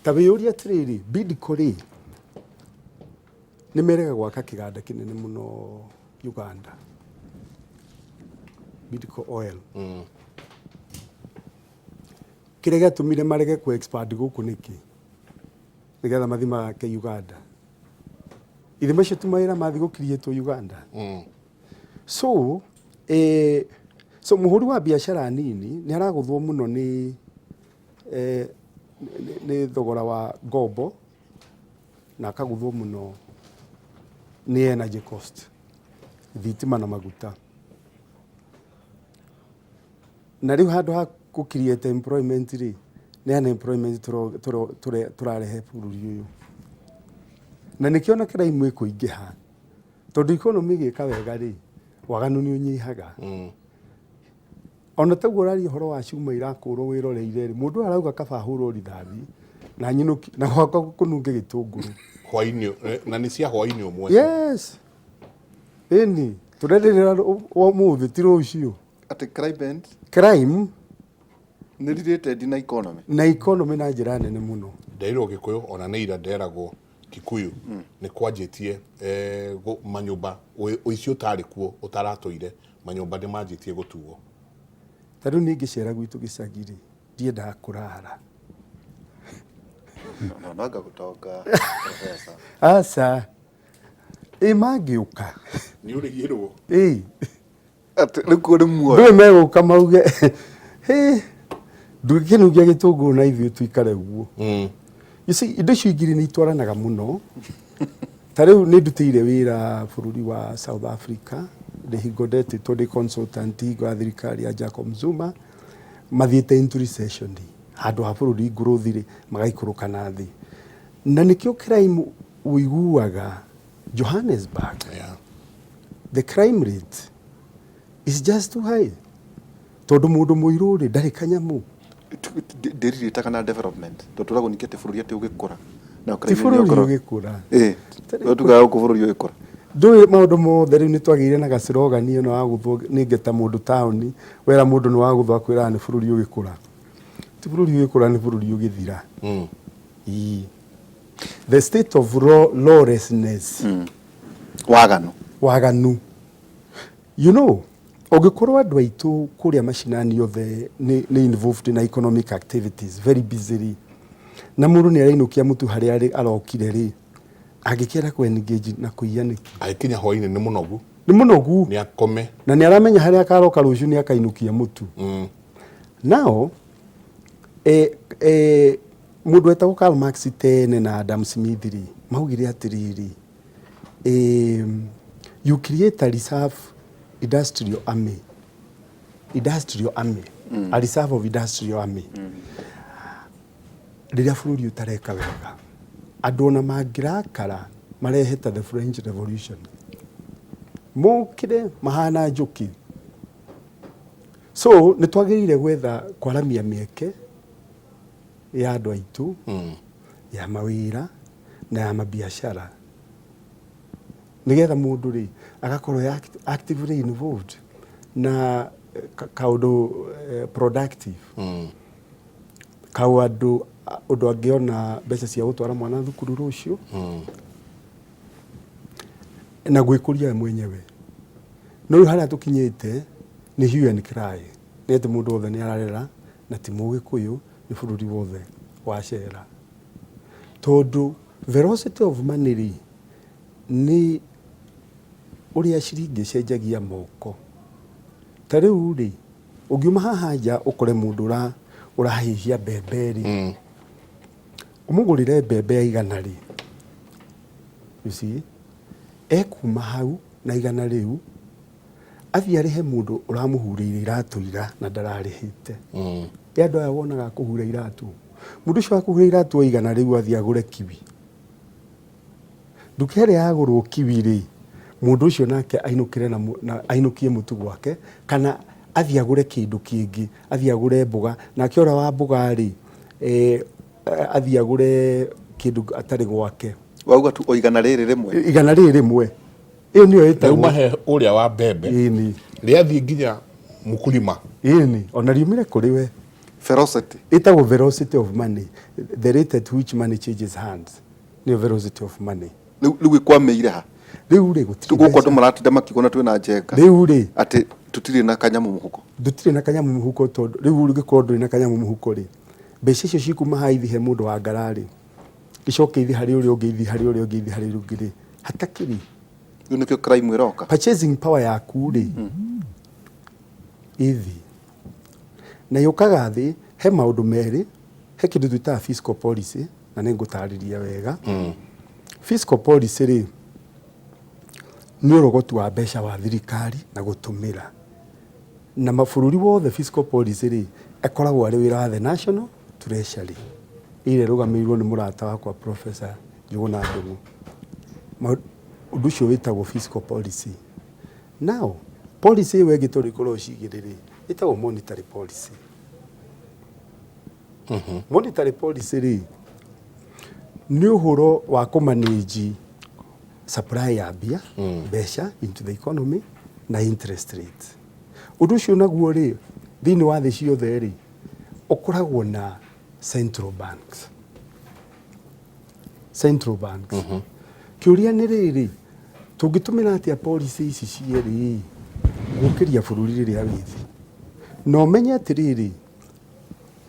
Ta wĩyũrie atĩrĩrĩ, Bidco rĩ, nĩ merega gwaka kĩganda kĩnene mũno Uganda. Bidco Oil. Kĩrĩa gĩatũmire marege kũ expand gũkũ nĩkĩ? Nĩgetha mathiĩ magake Uganda. Ithe macio ti mawĩra mathiĩ gũkiriĩtwo Uganda. So, so mũhũri wa biacara nini nĩ aragũthwo mũno nĩ nĩ thogora wa ngombo na akagũthwo mũno nĩ energy cost, thitima na maguta. Na rĩu handũ ha kũ create employment rĩ, nĩ unemployment tũrarehe bũrũri ũyũ. Na nĩkĩo ona crime ĩkũingĩha, tondũ economy ĩgĩka wega rĩ, waganu nĩ ũnyihaga. Ona taguo ũraria ũhoro wa cuma irakũrwo wĩroreire rĩ, mũndũ ũyũ arauga kaba ahũrwo rithathi na nyinũki na gwakwa kũnunge gĩtũngũrũ. Hwainĩ, na nĩ cia hwainĩ ũmwe. Yes. Ĩni, tũrerĩrĩra ũmũthĩ ti rũciũ. Atĩ crime and Crime nĩ related na economy. Na economy na njĩra nene mũno. Nderirwo Gĩkũyũ ona nĩ ira nderagwo Kikuyu nĩ kwanjĩtie manyũmba ũici ũtarĩ kuo ũtaratũire manyũmba nĩ manjĩtie gũtuo. Ta rĩu niĩ ngĩcera gwitũ gĩcagi rĩ, ndiendaga kũrara. No no anga gũtonga professor. Aca. Ĩ mangĩũka. Nĩ ũrĩgĩrwo. Ĩ. Atĩ rĩu kuo nĩ muoyo. Ndũĩ megũka mauge hĩ ndũngĩkĩnungia gĩtũngũrũ na ithuĩ tũikare ũguo. You see, indo icio igĩrĩ nĩ itwaranaga mũno. Ta rĩu nĩ ndutĩire wĩra bũrũri wa South Africa ndĩ hingo ndetĩtwo ndĩ consultant hingo ya thirikari ya Jacob Zuma mathiĩte into recession handũ ha bũrũri growth rĩ magaikũrũka na thĩ na nĩkĩo crime ũiguaga Johannesburg. The crime rate is just too high tondũ mũndũ mũirũ rĩ ndarĩ kanyamũ. Ndĩrirĩtaga na development tondũ tũragwo ningĩ atĩ bũrũri atĩ ũgĩkũra na Ti bũrũri ũgĩkũra. Ĩ tugaga gũkũ bũrũri ũgĩkũra. Ndũĩ maũndũ mothe rĩu nĩ twagĩire na gacirogani ĩno ya gũthwo nĩ ngeta mũndũ taũni wera mũndũ nĩ wagũthwo akwĩraga nĩ bũrũri ũgĩkũra. Ti bũrũri ũgĩkũra nĩ bũrũri ũgĩthira. Ii. The state of lawlessness. Waganu. Waganu. You know, ũngĩkorwo andũ aitũ kũrĩa macinani othe nĩ involved na economic activities very busy na mũndũ nĩ arainũkia mũtu harĩa arokire rĩ, angĩkĩenda kũ engage na kũiya nĩkĩ? Agĩkinya hwainĩ nĩ mũnogu. Nĩ mũnogu. Nĩ akome. Na nĩ aramenya harĩa akaroka rũciũ nĩ akainũkia mũtu. Now, mũndũ wetagwo Karl Marx tene na Adam Smith rĩ, maugire atĩrĩrĩ, you create a reserve industrial army, industrial army, a reserve of industrial army. Rĩrĩa bũrũri ũtareka wega, andũ ona mangĩrakara marehe ta the French Revolution, mokĩre mahana njũkĩ. So nĩ twagĩrĩire gwetha kwaramia mĩeke ya andũ aitũ ya mawĩra na ya mabiacara nĩgetha mũndũ rĩ agakorwo e actively involved na kaũndũ productive kaũndũ ũndũ angĩona mbeca cia gũtwara mwana thukuru rũciũ na gwĩkũria we mwenyewe. No rĩu harĩa tũkinyĩte nĩ hue and cry. Nĩ atĩ mũndũ wothe nĩ ararĩra na ti Mũgĩkũyũ, nĩ bũrũri wothe wacera. Tondũ velocity of money rĩ, nĩ ũrĩa ciringi ĩcenjagia moko. Ta rĩu rĩ, ũngiuma haha nja ũkore mũndũ ũrahĩhia mbembe rĩ, ũmũgũrĩre mbembe ya 100 rĩ, you see, ekuma hau na 100 rĩu, athiĩ arĩhe mũndũ ũramũhurĩire iratũ ira na ndararĩhĩte. Ĩ andũ aya wonaga akũhura iratũ. Mũndũ ũcio wakũhura iratũ o 100 rĩu athiĩ agũre kiwi. Nduka ĩrĩa yagũrwo kiwi rĩ, mũndũ ũcio nake ainũkĩre na, na ainũkie mũtu gwake, kana athiĩ agũre kĩndũ kĩngĩ, athiĩ agũre mboga, nake ũrĩa wa mboga rĩ, athiĩ agũre kĩndũ atarĩ gwake. Wauga tu o 100 rĩrĩ rĩmwe. 100 rĩrĩ rĩmwe. Ĩyo nĩyo ĩtagwo. Rĩu mahe ũrĩa wa mbembe. Ĩni. Rĩathiĩ nginya mũkulima. Ĩni, ona riumire kũrĩ we. Velocity. Ĩtagwo velocity of money, the rate at which money changes hands. Nĩyo velocity of money. Rĩu ĩkwamĩire ha? Rĩu rĩ, gũtirĩ Gũkũ andũ mbeca. maratinda makĩgona twĩna njenga. Rĩu rĩ. Atĩ tũtirĩ na kanyamũ mũhuko. Tũtirĩ na kanyamũ mũhuko tondũ rĩu ũngĩkorwo ndũrĩ na kanyamũ mũhuko rĩ, mbeca icio cikuma haha ithiĩ he mũndũ wa ngararĩ, icoke ithiĩ harĩ ũrĩa ũngĩ, ithiĩ harĩ ũrĩa ũngĩ, ithiĩ harĩ ũrĩa ũngĩ rĩ, hatakĩrĩ. Rĩu nĩkĩo crime ĩroka. Purchasing power yaku rĩ, ĩthĩ. Na yũkaga thĩ, he maũndũ merĩ, he kĩndũ twĩtaga fiscal policy, na nĩ ngũtarĩria wega. Fiscal policy rĩ, nĩ ũrogoti wa mbeca wa thirikari na gũtũmĩra. Na mabũrũri wothe fiscal policy rĩ, ĩkoragwo arĩ wĩra wa the National Treasury, ĩrĩa ĩrũgamĩrĩirwo nĩ mũrata wakwa Professor Njũgũna Ndung'u. Ũndũ ũcio wĩtagwo fiscal policy. Now, policy ĩyo ĩngĩ tondũ ikoragwo ci igĩrĩ rĩ, ĩtagwo monetary policy. Monetary policy rĩ, nĩ ũhoro wa kũmanage supply ya mbia, mbeca into the economy na interest rate. Ũndũ ũcio naguo rĩ, thĩinĩ wa thĩ ciothe rĩ, ũkoragwo na central banks. Central banks. Kĩũria nĩ rĩrĩ, tũngĩtũmĩra atĩa policy ici cierĩ gũkĩria bũrũri rĩrĩa wĩ thĩ? Na ũmenye atĩrĩrĩ,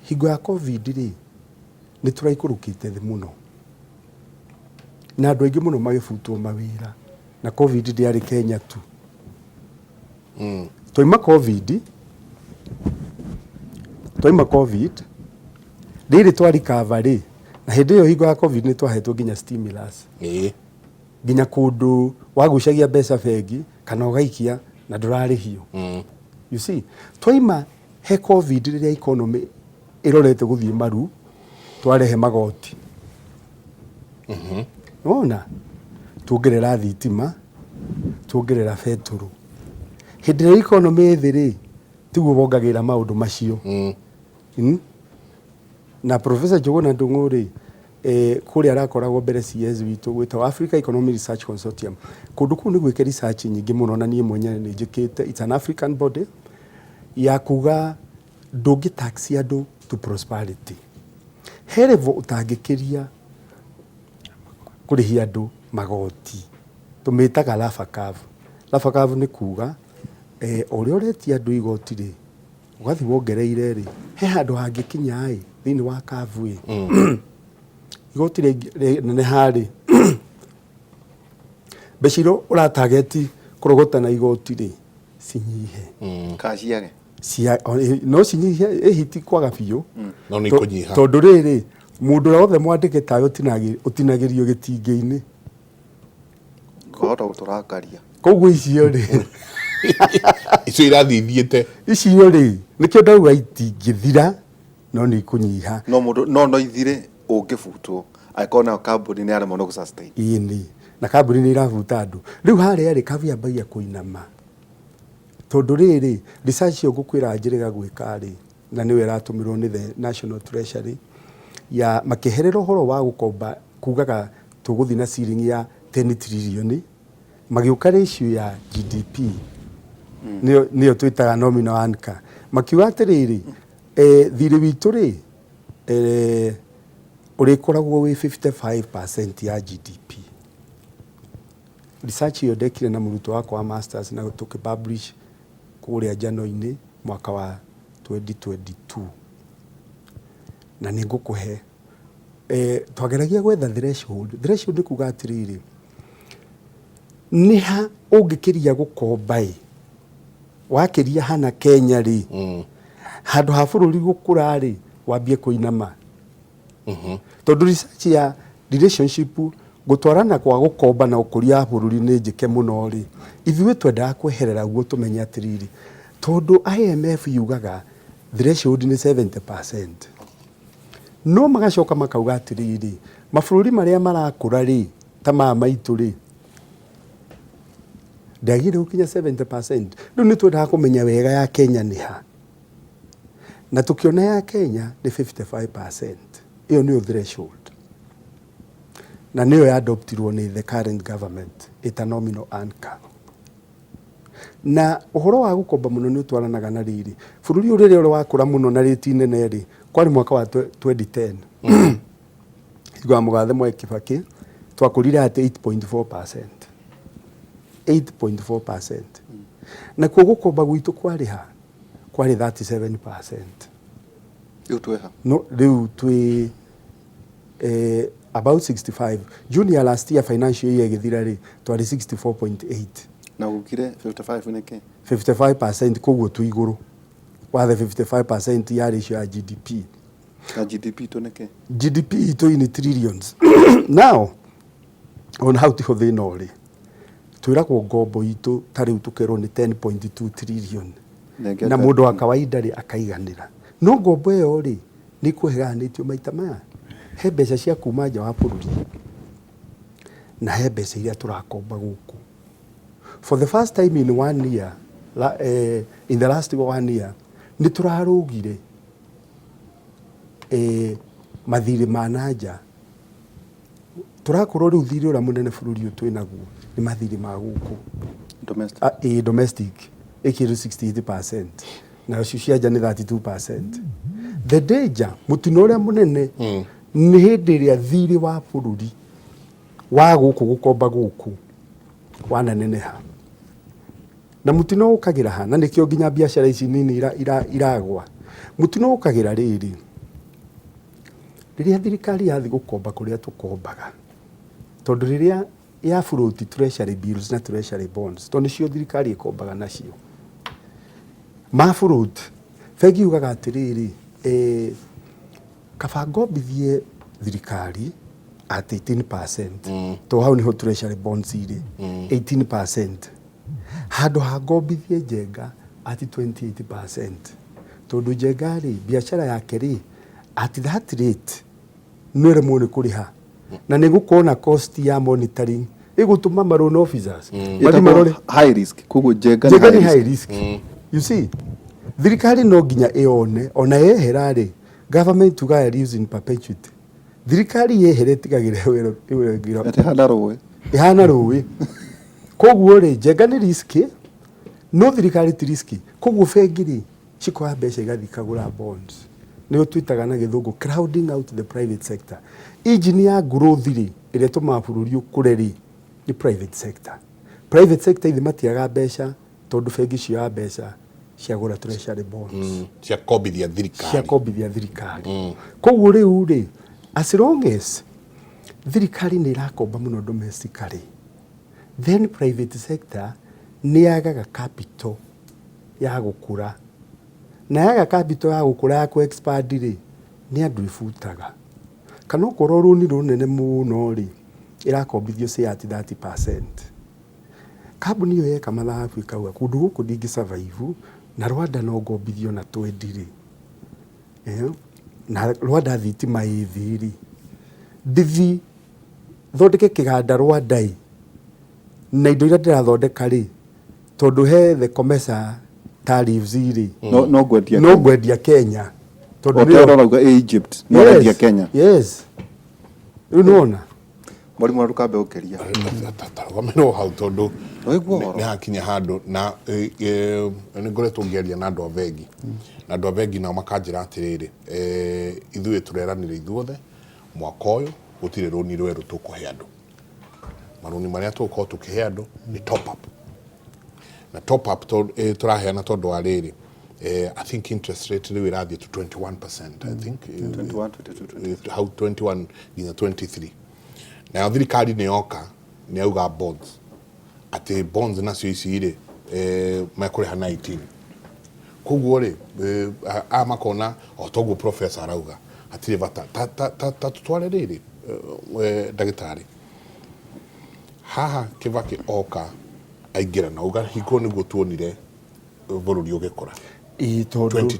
hingo ya COVID rĩ, nĩ tũraikũrũkĩte thĩ mũno. Na andũ aingĩ mũno magĩbutwo mawĩra. Na COVID ndĩarĩ Kenya tu. Twaima COVID, twaima COVID, rĩrĩ twa recover rĩ, na hĩndĩ ĩyo hingo ya COVID nĩ twahetwo nginya stimulus. Nginya kũndũ wagucagia mbeca bengi kana ũgaikia na ndũrarĩhio. You see, twaima he COVID rĩrĩa economy ĩrorete gũthiĩ maru, twarehe magoti. Nĩwona? Tuongerera thitima, tuongerera betũrũ. Hĩndĩ ĩrĩa economy ĩ thĩ rĩ, tiguo wongagĩrĩra maũndũ macio. Na Professor Njũgũna Ndung'u rĩ, kũrĩa arakoragwo mbere CS witũ gwĩtagwo Africa Economic Research Consortium. Kũndũ kũu nĩ gwĩke research nyingĩ mũno na niĩ mwenyewe nĩ njĩkĩte. It's an African body ya kuga ndũngĩ tax andũ to prosperity. He level ũtangĩkĩria kũrĩhia andũ magoti. Tũmĩtaga Laffer curve. Laffer curve nĩ kuga ũrĩa ũretia andũ igoti rĩ, ũgathiĩ wongereire rĩ, he handũ hangĩkinya ĩ, thĩinĩ wa curve ĩ. Igoti rĩneneha rĩ, mbeca iria ũratageti kũrogota na igoti rĩ, cinyihe. Kaciage. No cinyihe, ĩhi ti kwaga biũ. No nĩ ikũnyiha. Tondũ rĩrĩ, mũndũ ũrĩa wothe mwandĩke tawe ũtinagĩrio gĩtingĩ-inĩ. Kwahota gũtũrakaria. Koguo icio rĩ. Icio irathiĩ ithiĩte. Icio rĩ, nĩkĩo ndauga itingĩthira, no nĩ ikũnyiha. No mũndũ, no no ithire ũngĩbutwo, angĩkorwo nayo kambuni nĩ yaremwo nĩ gũ-sustain. Ĩni, na kambuni nĩ irabuta andũ. Rĩu harĩa rĩ, kambuni yambagia kũinama. Tondũ rĩrĩ, research ĩyo ngũkwĩra njĩrĩga gwĩka rĩ, na nĩyo ĩratũmĩrwo nĩ the National Treasury, ya makĩeherera ũhoro wa gũkomba kugaga tũgũthiĩ na ceiling ya 10 trillion, magĩũka ratio ya GDP, nĩyo twĩtaga nominal anchor. Makiuga atĩrĩrĩ, thirĩ witũ rĩ, ũrĩkoragwo wĩ 55% ya GDP. Research ĩyo ndekire na mũrutwo wakwa wa masters na tũkĩpublish kũrĩa njano-inĩ mwaka wa 2022 na nĩ ngũkũhe twageragia gwetha threshold. Threshold nĩ kuga atĩrĩrĩ, nĩ ha ũngĩkĩria gũkomba ĩ wakĩria hana Kenya rĩ, handũ ha bũrũri gũkũra rĩ, wambie kũinama, tondũ research ya relationship gũtwarana kwa gũkomba na ũkũria wa bũrũri nĩ njĩke mũno rĩ, ithuĩ twendaga kweherera guo tũmenye atĩrĩrĩ, tondũ IMF yugaga threshold nĩ 70%, no magacoka makauga atĩrĩrĩ, mabũrũri marĩa marakũra rĩ, ta maya maitũ rĩ, ndagĩrĩire gũkinya 70%. Rĩu nĩ twendaga kũmenya wega ya Kenya nĩ ha, na tũkĩona ya Kenya nĩ 55%. Ĩyo nĩyo threshold na nĩyo ya adoptirwo nĩ the current government ĩta nominal anchor. Na ũhoro wa gũkomba mũno nĩ ũtwaranaga na rĩrĩ, bũrũri ũyũ rĩrĩa ũrĩ wakũra mũno na rĩti nene rĩ, kwarĩ mwaka wa 2010 hingo ya mũgathe Mwai Kibaki, twakũrire at 8.4%, 8.4%, nakuo gũkomba gwitũ kwarĩ ha? Kwarĩ 37%. Rĩu twĩha? No rĩu twĩ about 65. June ya last year, financial year ĩgĩthira rĩ, twarĩ 64.8. Na gũkire 55 nĩkĩ? 55%, koguo twĩ igũrũ wa the 55% ya ratio ya GDP. Na GDP itũ nĩkĩ? GDP itũ in trillions now. Ona hau tiho thĩna ũrĩ. Twĩragwo ngombo itũ ta rĩu tũkerwo nĩ 10.2 trillion. Nengete. Na mũndũ wa kawaida rĩ, akaiganĩra no ngombo ĩyo rĩ, nĩ kũheganĩtio maita maya. He mbeca cia kuma nja wa bũrũri na he mbeca iria tũrakomba gũkũ. For the first time in one year, in the last one year, nĩ tũrarũgire mathirĩ ma na nja. Tũrakorwo rĩu thirĩ ũrĩa mũnene bũrũri ũyũ twĩnaguo nĩ mathirĩ ma gũkũ. Domestic. Ah, domestic ĩkĩrĩ 68% nacio cia nja nĩ 32%. The danger, mũtino ũrĩa mũnene nĩ hĩndĩ ĩrĩa thirĩ wa bũrũri wa gũkũ gũkomba gũkũ wananeneha. Na mũtino ũkagĩra ha? Na nĩkĩo nginya biacara ici nini iragwa. Mũtino ũkagĩra rĩrĩ, rĩrĩa thirikari yathi gũkomba kũrĩa tũkombaga, tondũ rĩrĩa ya float treasury bills na treasury bonds, tondũ nĩcio thirikari ĩkombaga nacio, ma float, bengi yugaga atĩrĩrĩ, kaba ngombithie thirikari at 18%, to hau niho treasury bonds irĩ 18%, handũ ha ngombithie Njenga at 28%, tondũ Njenga rĩ, biacara yake rĩ, at that rate no ĩremwo nĩ kũrĩha na nĩ gũkorwo na cost ya monitoring ĩgũtũma ma loan officers mathiĩ Ĩtagwo marore. High risk, koguo Njenga. Njenga nĩ high risk, you see. Thirikari no nginya ĩone ona yehera rĩ, government tugaga lives in perpetuity. Thirikari yehera ĩtigagĩra wĩra. Atĩ hana rũĩ. Ĩhana rũĩ. Koguo rĩ, Njenga nĩ risk, no thirikari ti risk. Koguo bengi rĩ, cikoya mbeca igathiĩ ikagũra bonds, nĩyo twĩtaga na gĩthũngũ crowding out the private sector. Engine ya growth rĩ, ĩrĩa ĩtũmaga bũrũri ũkũre rĩ, nĩ private sector. Private sector ithe matiaga mbeca, tondũ bengi cioya mbeca ciagũra treasury bonds. Cia kombithia thirikari. Cia kombithia thirikari. Koguo rĩu rĩ, as long as thirikari nĩ ĩrakomba mũno domestically, then private sector nĩ yagaga capital ya gũkũra, na yaga capital ya gũkũra, ya kũ expand rĩ, nĩ andũ ĩbutaga. Kana okorwo rũni rũnene mũno rĩ, ĩrakombithio say at 30%, kambuni ĩyo yeka mathabu ĩkauga kũndũ gũkũ ndingĩ survive na Rwanda no ngombithio na 20 rĩ, na Rwanda thitima ĩ thĩ rĩ, ndithi thondeke kĩganda Rwanda ĩ na indo iria ndĩrathondeka rĩ, tondũ he the COMESA tariffs rĩ, No ngwendia no Kenya. ngwendia Kenya tondũ O nĩyo- ta ũrauga ĩ Egypt no arendia Kenya. Yes, rĩu nĩwona. Mwarimũ, ndũkambe gũkĩria. Tarũgamĩrwo hau tondũ Waigua ũhoro? nĩ hakinya handũ na nĩ ngoretwo ngĩaria na andũ a bengi, na andũ a bengi nao makanjĩra atĩrĩrĩ, ithuĩ tũreranire ithuothe mwaka ũyũ gũtirĩ rũni rwerũ tũkũhe andũ. Marũni marĩa tũgũkorwo tũkĩhe andũ nĩ top up, na top up tũraheana tondũ wa rĩrĩ, I think interest rate rĩu ĩrathiĩ to 21%, I think. 21, 22, 23. Hau 21 nginya 23. Nayo thirikari nĩ yoka nĩ yauga bonds, atĩ bonds nacio ici rĩ, mekũrĩha 19. Koguo rĩ, aya makona o toguo professor arauga hatirĩ bata. Ta tũtware rĩrĩ, ndagĩtarĩ haha Kibaki oka aingĩra na uga hingo nĩguo tuonire bũrũri ũgĩkũra. Ĩĩ, tondũ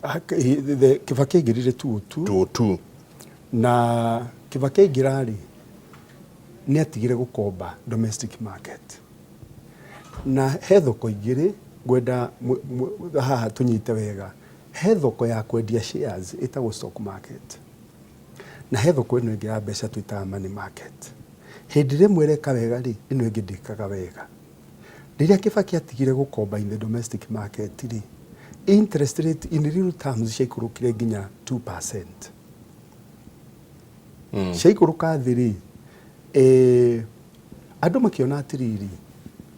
2010 Kibaki aingĩrire 202. 202. Na Kibaki aingĩra rĩ, nĩ atigire gũkomba domestic market. Na he thoko igĩrĩ ngwenda haha tũnyite wega. He thoko ya kwendia shares ĩtagwo stock market, na he thoko ĩno ĩngĩ ya mbeca twĩtaga money market. Hĩndĩ ĩrĩa ĩmwe ĩreka wega rĩ, ĩno ĩngĩ ndĩkaga wega. Rĩrĩa Kibaki atigire gũkomba in the domestic market rĩ, interest rate in real terms ciaikũrũkire nginya 2%. Ciaikũrũka thĩ rĩ, andũ makĩona atĩrĩrĩ,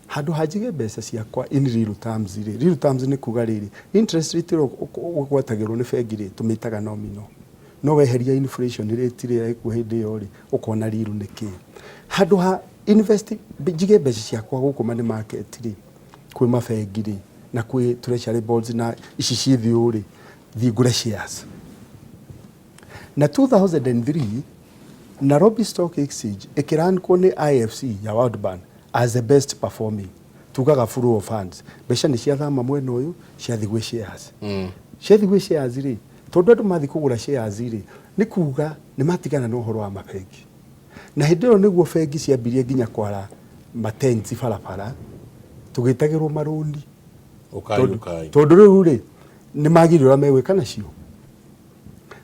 handũ ha njige mbeca ciakwa in real terms rĩ, real terms nĩ kuga rĩrĩ, interest rate ĩrĩa ũgwatagĩrwo nĩ bengi rĩ, tũmĩtaga nominal. No weheria inflation rate ĩrĩa ĩkuo hĩndĩ ĩyo rĩ, ũkona real nĩ kĩ. Handũ ha invest njige mbeca ciakwa gũkũ money market rĩ, kwĩ mabengi rĩ, na kwĩ treasury bonds na ici ciĩ thĩ ũũ rĩ, thiĩ ngũre shares. Na 2003 Nairobi Stock Exchange ĩkĩrankwo nĩ IFC ya World Bank as the best performing. Tugaga flow of funds, mbeca nĩ ciathama mwena ũyũ ciathiĩ gwĩ shares. Ciathiĩ gwĩ shares rĩ, tondũ andũ mathiĩ kũgũra shares rĩ, nĩ kuga nĩ matigana na ũhoro wa mabengi. Na hĩndĩ ĩyo nĩguo bengi ciambirie nginya kwara matenti barabara, tũgĩtagĩrwo marũni. Ũkai, ũkai. Tondũ rĩu rĩ, nĩ magire ũrĩa megwĩka nacio.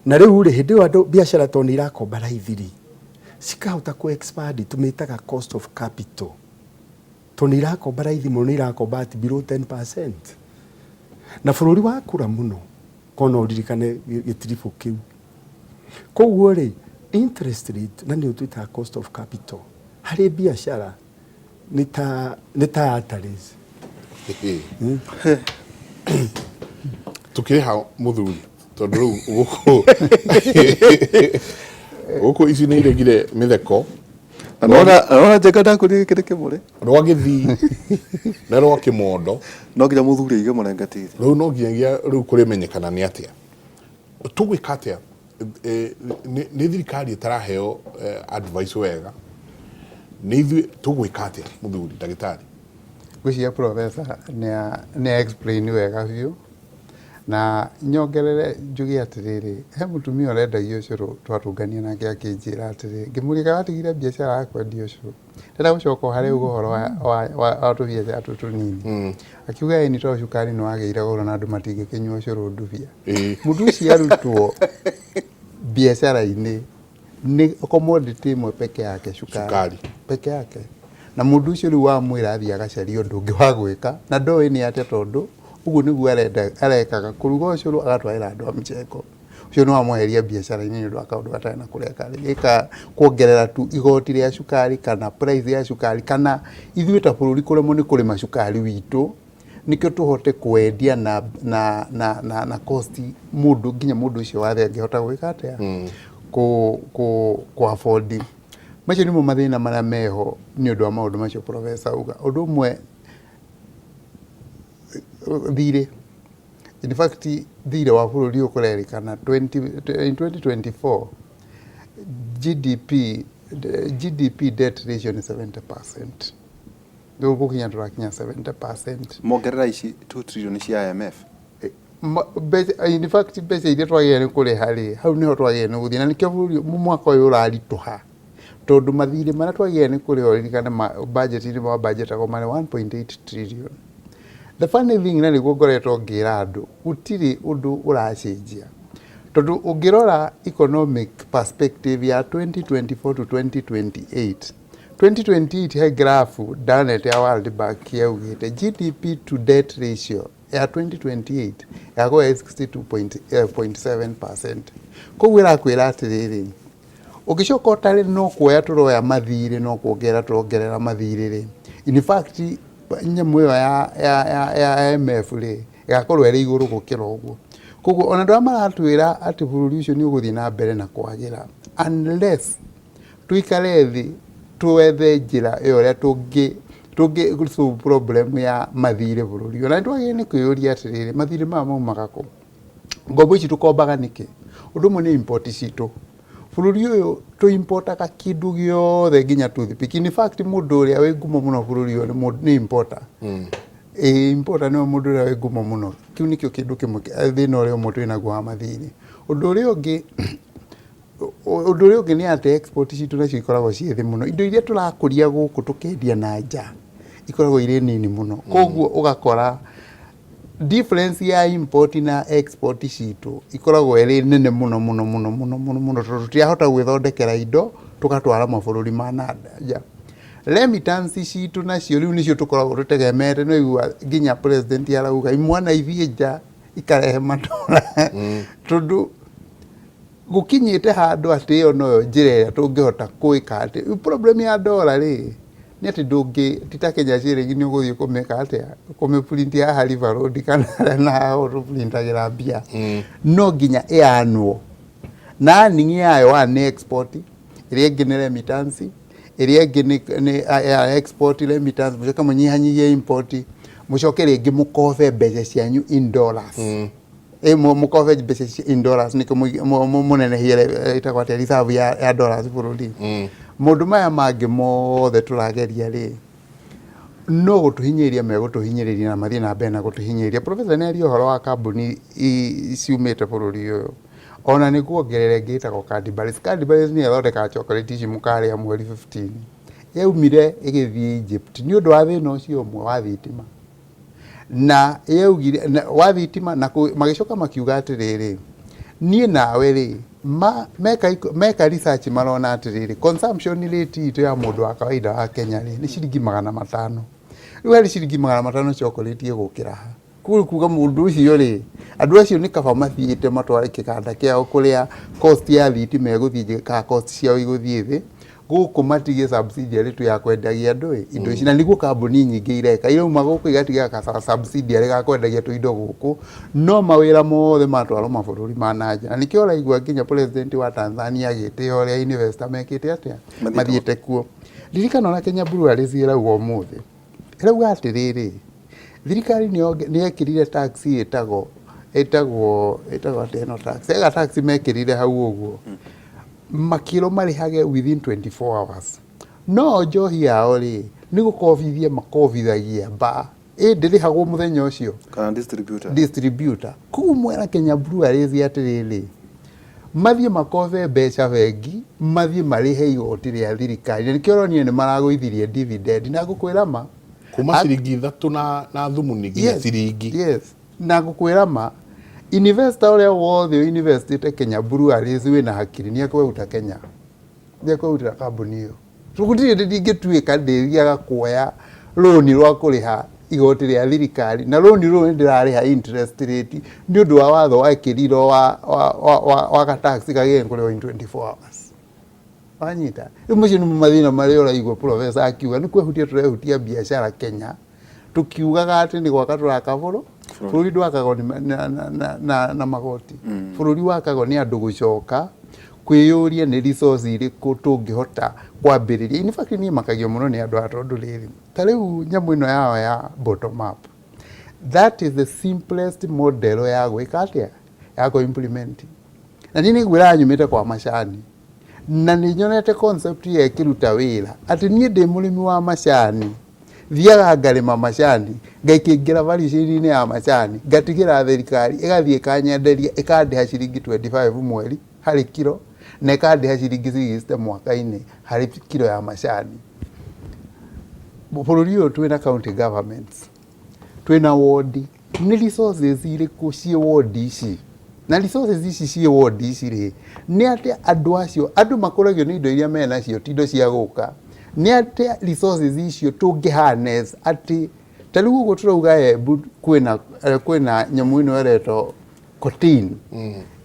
Na rĩu rĩ, hĩndĩ ĩyo andũ biacara tondũ nĩ irakomba raithi rĩ, cikahota kũ expand, tũmĩtaga cost of capital. Tondũ nĩ irakomba raithi mũno, nĩ irakomba at below 10%. Na bũrũri wakũra mũno, kona ũririkane gĩtiribũ kĩu. Koguo rĩ, interest rate na nĩyo twĩtaga cost of capital harĩ biacara nĩ ta arteries. Tukĩrĩha mũthuri, tondũ rĩu gũkũ ici nĩ iregire mĩtheko. Nona Njenga ndakũrire gĩkĩ nĩ kĩmũrĩ. Rwa gĩthii na rwa kĩmondo. No nginya mũthuri aige mũrengeti. Rĩu no nginyagia rĩu kũrĩmenyekana nĩ atĩa tũgwĩka atĩa. Nĩ thirikari ĩtaraheo advice wega, nĩ ithuĩ tũgwĩka atĩa, mũthuri ndagĩtarĩ? Ngwĩciria professor nĩ explain wega biũ, na nyongerere njuge atĩrĩrĩ, he mũtumia ũrendagia ũcũrũ twatũngania nake akĩnjĩra atĩrĩ, ngĩmũria watigire biacara ya kwendia ũcũrũ, ndĩrenda gũcoka o harĩa uga ũhoro wa tũbiacara tũtũ tũnini. Akiuga ĩni, tondũ cukari nĩ wagĩire goro na andũ matingĩkĩnyua ũcũrũ ndubia. Mũndũ ũcio arutwo biacara-inĩ nĩ commodity ĩmwe peke yake, cukari. Cukari. Peke yake. Na mũndũ ũcio rĩu wamwĩra athiĩ agacaria ũndũ ũngĩ wa gwĩka, na ndoĩ nĩ atĩa, tondũ ũguo nĩguo arenda arekaga kũruga ũcũrũ agatwarĩra andũ a mjengo. Ũcio nĩ wamweheria biacara-inĩ nĩ ũndũ wa kaũndũ gatarĩ na kũrĩa karĩ. Gĩka kuongerera tu igoti rĩa cukari kana price ya cukari, kana ithuĩ ta bũrũri kũremwo nĩ kũrĩma cukari witũ nĩkĩo tũhote kwendia na cost mũndũ nginya mũndũ ũcio wa thĩ angĩhota gwĩka atĩa, kũ afford. Macio nĩmo mathĩna marĩa meho nĩ ũndũ wa maũndũ macio professor auga. Ũndũ ũmwe, thirĩ, in fact thirĩ wa bũrũri ũkũrerĩkana in 2024 GDP debt ratio nĩ 70%. Rĩu gũkinya tũrakinya 70%. Mongerera ici 2 trillion cia IMF. In fact mbeca iria twagĩrĩire nĩ kũrĩha rĩ, hau nĩho twagĩrĩire nĩ gũthiĩ, na nĩkĩo bũrũri mwaka ũyũ ũraritũha, tondũ mathirĩ marĩa twagĩrĩire nĩ kũrĩha, ũririkane budget-inĩ ma budgetagwo marĩ 1.8 trillion. The funny thing, na nĩguo ngoretwo ngĩra andũ, gũtirĩ ũndũ ũracenjia, tondũ ũngĩrora economic perspective ya 2024 to 2028, 2028 he graph ndanete ya World Bank yaugĩte GDP to debt ratio ya 2028 yakorwo ĩ 62.7%. Koguo ĩrakwĩra atĩrĩrĩ, ũngĩcoka ũtare no kuoya tũroya mathirĩ, no kuongerera tũrongerera mathirĩ rĩ, in fact nyamũ ĩyo ya IMF rĩ Ĩgakorwo ĩrĩ igũrũ gũkĩra ũguo. Koguo ona andũ arĩa maratwĩra atĩ bũrũri ũcio nĩ ũgũthiĩ na mbere na kwagĩra, unless tũikare thĩ twethe njĩra ya ũrĩa tũngĩ tũngĩ solve problem ya mathirĩ bũrũri ũyũ. Na nĩ twagĩrĩire nĩ kwĩyũria atĩrĩrĩ, mathirĩ maya maumaga kũ? Ngombo ici tũkombaga nĩkĩ? Ũndũ ũmwe nĩ import citũ. Bũrũri ũyũ tũ importaga kĩndũ gĩothe nginya toothpick. In fact mũndũ ũrĩa wĩ ngumo mũno bũrũri ũyũ nĩ importer. Ĩĩ importer nĩwe mũndũ ũrĩa wĩ ngumo mũno. Kĩu nĩkĩo kĩndũ kĩmwe thĩna ũrĩa ũmwe twĩnaguo wa mathirĩ. Ũndũ ũrĩa ũngĩ ũndũ ũrĩa ũngĩ nĩ atĩ export citũ nacio ikoragwo ciĩ thĩ mũno. Indo iria tũrakũria gũkũ tũkendia na nja ikoragwo irĩ nini mũno. Koguo ũgakora difference ya import na export citũ ikoragwo ĩrĩ nene mũno mũno mũno mũno mũno mũno tondũ tũtirahota gwĩthondekera indo tũgatwara mabũrũri ma na nja. Remittance citũ nacio rĩu nĩcio tũkoragwo tũtegemeete, nĩ waigua nginya president arauga imwana ithiĩ nja ikarehe matora tondũ gũkinyĩte handũ atĩ ĩyo noyo njĩra ĩrĩa tũngĩhota gwĩka atĩ problem ya ndora rĩ nĩ atĩ ndũngĩ ti ta Kenya ciringi nĩ ũgũthiĩ kũmĩka atĩa kũmĩ print haha River Road kana harĩa na haha tũprintagĩra mbia no nginya ĩanwo na earning yayo one nĩ export ĩrĩa ĩngĩ nĩ remittance ĩrĩa ĩngĩ nĩ ya export remittance mũcoke mũnyihanyihie import mũcoke rĩngĩ mũkobe mbeca cianyu in dollars ĩ mũkobe mbeca in dollars nĩkĩo mũnenehie ĩtagwo atĩa reserve ya dollars bũrũri. Maũndũ maya mangĩ mothe tũrageria rĩ no gũtũhinyĩrĩria megũtũhinyĩrĩria na mathiĩ na mbere na gũtũhinyĩrĩria. Professor nĩ aria ũhoro wa kambuni ciumĩte bũrũri ũyũ ona nĩ kuongerera ĩngĩ ĩtagwo Cadbury's. Cadbury's nĩyo ĩthondekaga chocolate ici mũkarĩa mweri 15. Yaumire ĩgĩthiĩ Egypt nĩ ũndũ wa thĩna ũcio ũmwe wa thitima na yaugire wa thitima na magĩcoka makiuga atĩrĩrĩ niĩ nawe rĩ meka research marona atĩrĩrĩ consumption rate itũ ya mũndũ wa kawaida wa Kenya rĩ nĩ ciringi 500. Rĩu harĩ ciringi 500 chocolate ĩgũkĩra ha? Koguo kuga mũndũ ũcio rĩ andũ acio nĩ kaba mathiĩte matware kĩganda kĩao kũrĩa cost ya thitima ĩgũthiĩ njĩ kana cost ciao igũthiĩ thĩ gũkũ matigie subsidiary tu ya kwendagia andũ ĩ indo ici na nĩguo kambuni nyingĩ ireka irauma gũkũ igatiga ka subsidiary ga kwendagia tũindo gũkũ no mawĩra mothe matwarwo mabũrũri ma na nja na nĩkĩo ũraigua nginya president wa Tanzania agĩtĩĩa ũrĩa investor mekĩte atĩa mathiĩte kuo. Ririkana ona Kenya Breweries ĩrauga ũmũthĩ ĩrauga atĩrĩrĩ thirikari nĩ yekĩrire tax ĩtagwo ĩtagwo ĩtagwo atĩa ĩno tax ega tax mekĩrire hau ũguo makĩrwo marĩhage within 24 hours no njohi yao rĩ nĩ gũkobithia makobithagia ba ĩ ndĩrĩhagwo mũthenya ũcio kana distributor distributor koguo mwera Kenya Breweries atĩrĩrĩ mathiĩ makobe mbeca bengi mathiĩ marĩhe igoti rĩa thirikari na nĩkĩo ũronire nĩ maragũithirie dividend na ngũkwĩra ma kuma ciringi 3 na thumuni nginya ciringi. Yes na ngũkwĩra ma investor ũrĩa wothe ũinvestĩte Kenya Breweries wĩna hakiri nĩ ekwehuta Kenya nĩ ekwehutĩra kambuni ĩyo gũtirĩ hĩndĩ ndingĩtuĩka ndĩthiaga kuoya rũni rwa kũrĩha igoti rĩa thirikari na rũni rũrũ nĩ ndĩrarĩha interest rate nĩ ũndũ wa watho wekĩrirwo wa gatax kagĩrĩire kũrĩhwo in 24 hours wanyita rĩu macio nĩmo mathĩna marĩa ũraigua professor akiuga nĩ kwehutia tũrehutia biacara Kenya tukiugaga atĩ nĩ gwaka tũraka bũrũri ndwakagwo na magoti bũrũri wakagwo nĩ andũ gũcoka kwĩyũria nĩ resource irĩkũ tũngĩhota kwambĩrĩria. In fact niĩ makagio mũno nĩ andũ aya tondũ rĩrĩ ta rĩu nyamũ ĩno yao ya bottom up that is the simplest model ya gwĩka atĩa ya kũ implement na niĩ nĩ ngwĩraga nyumĩte kwa macani na nĩ nyonete concept ĩyo ĩkĩruta wĩra atĩ niĩ ndĩ mũrĩmi wa macani thiaga ngarĩma macani ngaikĩingĩra value chain-inĩ ya macani ngatigĩra thirikari ĩgathiĩ ĩkanyenderia ĩkandĩha ciringi 25 mweri harĩ kiro na ĩkandĩha ciringi 60 mwaka-inĩ harĩ kiro ya macani. Bũrũri ũyũ twĩna county governments twĩna wodi nĩ resources irĩkũ ciĩ wodi ici na resources ici ciĩ wodi ici rĩ nĩ atĩa andũ acio andũ makũragio nĩ indo iria menacio ti indo cia gũka nĩ atĩa resources icio tũngĩ harness atĩ ta rĩu ũguo tũrauga Embu kwĩna nyamũ ĩno ĩretwo cotain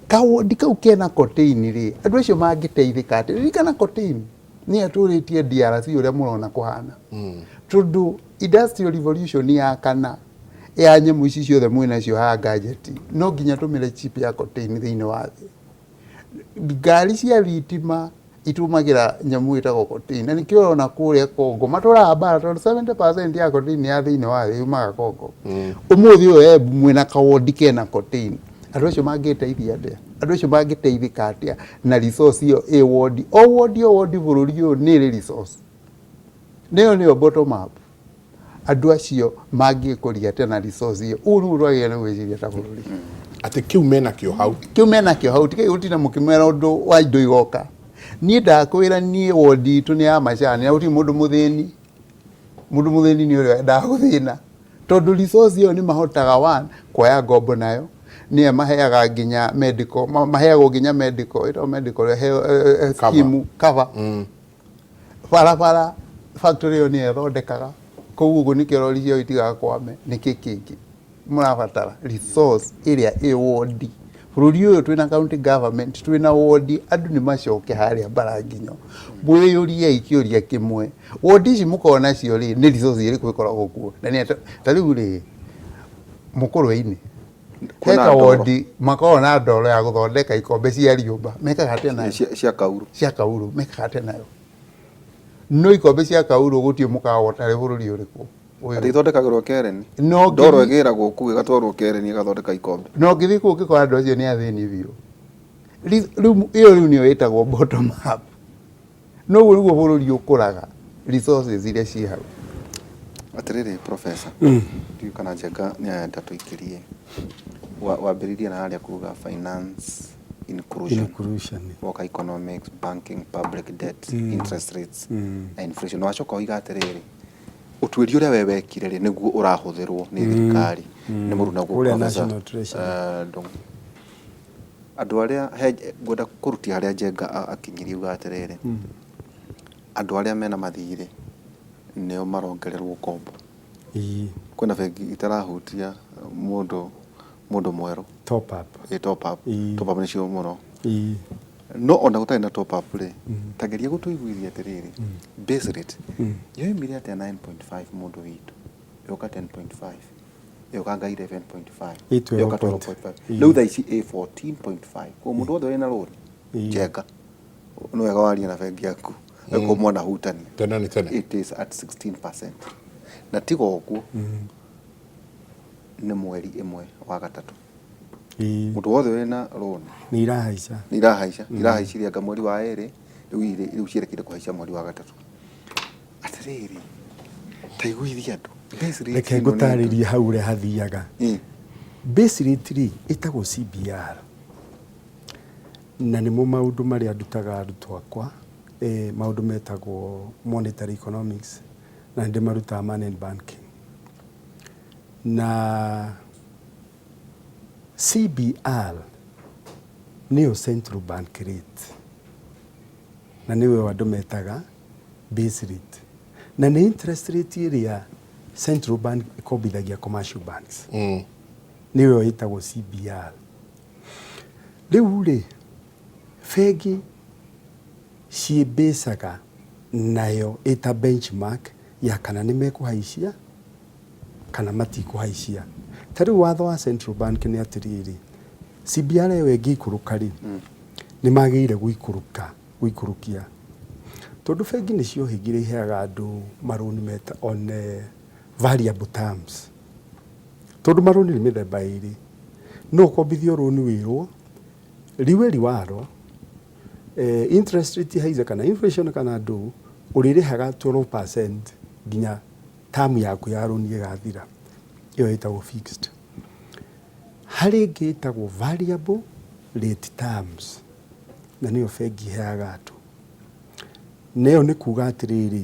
kawodi kau kena cotain rĩ andũ acio mangĩteithĩka atĩ ririkana cotain nĩ atũrĩtie DRC ũrĩa mũrona kũhana tondũ industrial revolution ya kana Ya nyamũ ici ciothe mwĩ nacio haha gadget, no nginya tũmĩre chip ya contain thĩinĩ wa thĩ. Ngari cia thitima itũmagĩra nyamũ ĩtagwo cocaine, na nĩkĩo ũrona kũrĩa Congo matũraga mbara tondũ 70% ya cocaine ya thĩinĩ wa thĩ yumaga Congo. Ũmũthĩ ũyũ Embu mwĩna kawondi kena cocaine, andũ acio mangĩteithia atĩa? Andũ acio mangĩteithĩka atĩa na resource ĩyo ĩ wondi? O wondi o wondi bũrũri ũyũ nĩ ĩrĩ resource. Nĩyo nĩyo bottom up. Andũ acio mangĩkũria atĩa na resource ĩyo? Ũguo nĩguo twagĩrĩirwo nĩ gwĩciria ta bũrũri. Atĩ kĩu menakĩo hau. Kĩu menakĩo hau, tigai gũtinda mũkĩmera ũndũ wa indo igoka. Niĩ ndakwĩra niĩ wondi itũ nĩ ya macani na gũtirĩ mũndũ mũthĩni. Mũndũ mũthĩni nĩ ũrĩa wendaga gũthĩna. Tondũ resource ĩyo nĩ mahotaga one, kuoya ngombo nayo, nĩyo ĩmaheaga nginya medical, maheagwo nginya medical, ĩtagwo medical scheme, cover. Barabara factory ĩyo nĩyo ĩthondekaga kũu ũguo nĩkĩo rori ciao itigaga kwame. Nĩkĩ kĩngĩ mũrabatara? Resource ĩrĩa ĩ wondi. Bũrũri ũyũ twĩna county government, twĩna wondi, andũ nĩ macoke harĩa Mbaranginyo mwĩyũriei kĩũria kĩmwe, wondi ici mũkoragwo nacio rĩ, nĩ resource ĩrĩkũ ĩkoragwo kuo? Na nĩ ta rĩu rĩ, Mũkũrwe-inĩ he Kwĩna ndoro. Kawondi makoragwo na ndoro ya gũthondeka ikombe cia rĩũmba, mekaga atĩa nayo? Cia kauru. Cia kauru, mekaga atĩa nayo? No ikombe cia kauru gũtirĩ mũkawa ũtarĩ bũrũri ũrĩkũ ũyũ. Atĩ ithondekagĩrwo Keren. No Ndoro ĩgĩragwo kũu ĩgatwarwo Keren ĩgathondeka ikombe. No ũngĩthiĩ kũu ũngĩkora andũ acio nĩ athĩni biũ. Rĩu ĩyo rĩu nĩyo ĩtagwo bottom up. Noguo nĩguo bũrũri ũkũraga, resources iria ciĩ hau. Atĩrĩrĩ professor, ndiũĩ kana Njenga nĩ arenda tũikĩrie, wambĩrĩirie na harĩa kuga finance inclusion, Inclusion. woka economics, banking, public debt, interest rates na inflation. Na wacoka woiga atĩrĩrĩ, ũtuĩria ũrĩa we wekire rĩ, nĩguo ũrahũthĩrwo nĩ thirikari, nĩ mũrunagwo Kũrĩa Professor, National Treasury. Ndung'u. Andũ arĩa he ngwenda kũrutia harĩa Njenga akinyirie auga atĩrĩrĩ, andũ arĩa mena mathirĩ nĩo marongererwo ngombo. Kwĩna bengi itarahutia mũndũ mũndũ mwerũ. Top up. Ĩ top up. Top up nĩcio mũno. No ona gũtarĩ na top up rĩ, ta geria gũtũiguithia atĩrĩrĩ, base rate yoimire atĩa 9.5 mũndũ witũ ĩgoka 10.5? Ĩũkanga 11.5. Ĩ 12 Ĩũka 12.5. Rĩu thaa ici ĩ 14.5. Koguo mũndũ wothe wĩna rũni, Njenga, nĩ wega warie na bengi yaku ĩkorwo mwanahutania. Tene nĩ tene. It is at 16%. Na tiga ũguo, nĩ mweri ĩmwe wa gatatũ. Mũndũ wothe wĩna rũni Nĩ irahaica. Nĩ irahaica. Irahaicirie anga mweri wa ĩrĩ, rĩu cierekeire kũhaica mweri wa gatatũ. Atĩrĩrĩ, ta iguithia andũ. Base rate Reke ĩno nĩ ngũtarĩrie hau ũrĩa hathiaga. Base rate rĩ, ĩtagwo CBR. Na nĩmo maũndũ marĩa ndutaga arutwo akwa, maũndũ metagwo monetary economics, na nĩ ndĩmarutaga money and banking. Na CBR nĩyo central bank rate, na nĩyo andũ metaga base rate. Na nĩ interest rate ĩrĩa central bank ĩkombithagia commercial banks. Nĩyo ĩtagwo CBR. Rĩu rĩ, bengi ciĩmbĩcaga nayo ĩta benchmark ya kana nĩ mekũhaicia kana matikũhaicia. Ta rĩu watho wa central bank nĩ atĩrĩrĩ, CBR ĩyo ĩngĩikũrũka rĩ, nĩ magĩrĩire gũikũrũka, gũikũrũkia. Tondũ bengi nĩ ciohĩgire iheaga andũ marũni meta on variable terms. Tondũ marũni nĩ mĩthemba ĩrĩ. No ũkombithio rũni wĩrwo, riwe riwaro, interest rate ihaice kana inflation kana ndũ, ũrĩrĩhaga 12% nginya term yaku ya rũni ĩgathira. Ĩyo ĩtagwo fixed. Harĩ ĩngĩ ĩtagwo variable rate terms, na nĩyo bengi iheaga andũ. Na ĩyo nĩ kuga atĩrĩrĩ,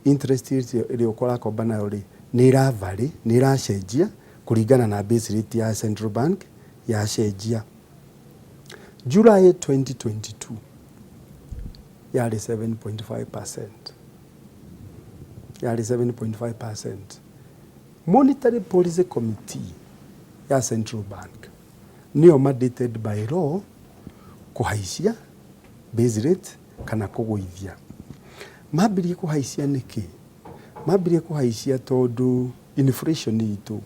interest rate ĩrĩa ũrakomba nayo rĩ, nĩ ĩra vary, nĩ ĩracenjia kũringana na base rate ya central bank yacenjia. July 2022 yarĩ 7.5%. Yarĩ 7.5%. Monetary Policy Committee ya Central Bank nĩyo mandated by law kũhaicia base rate kana kũgũithia. Mambirie kũhaicia nĩkĩ? Mambirie kũhaicia tondũ inflation itũ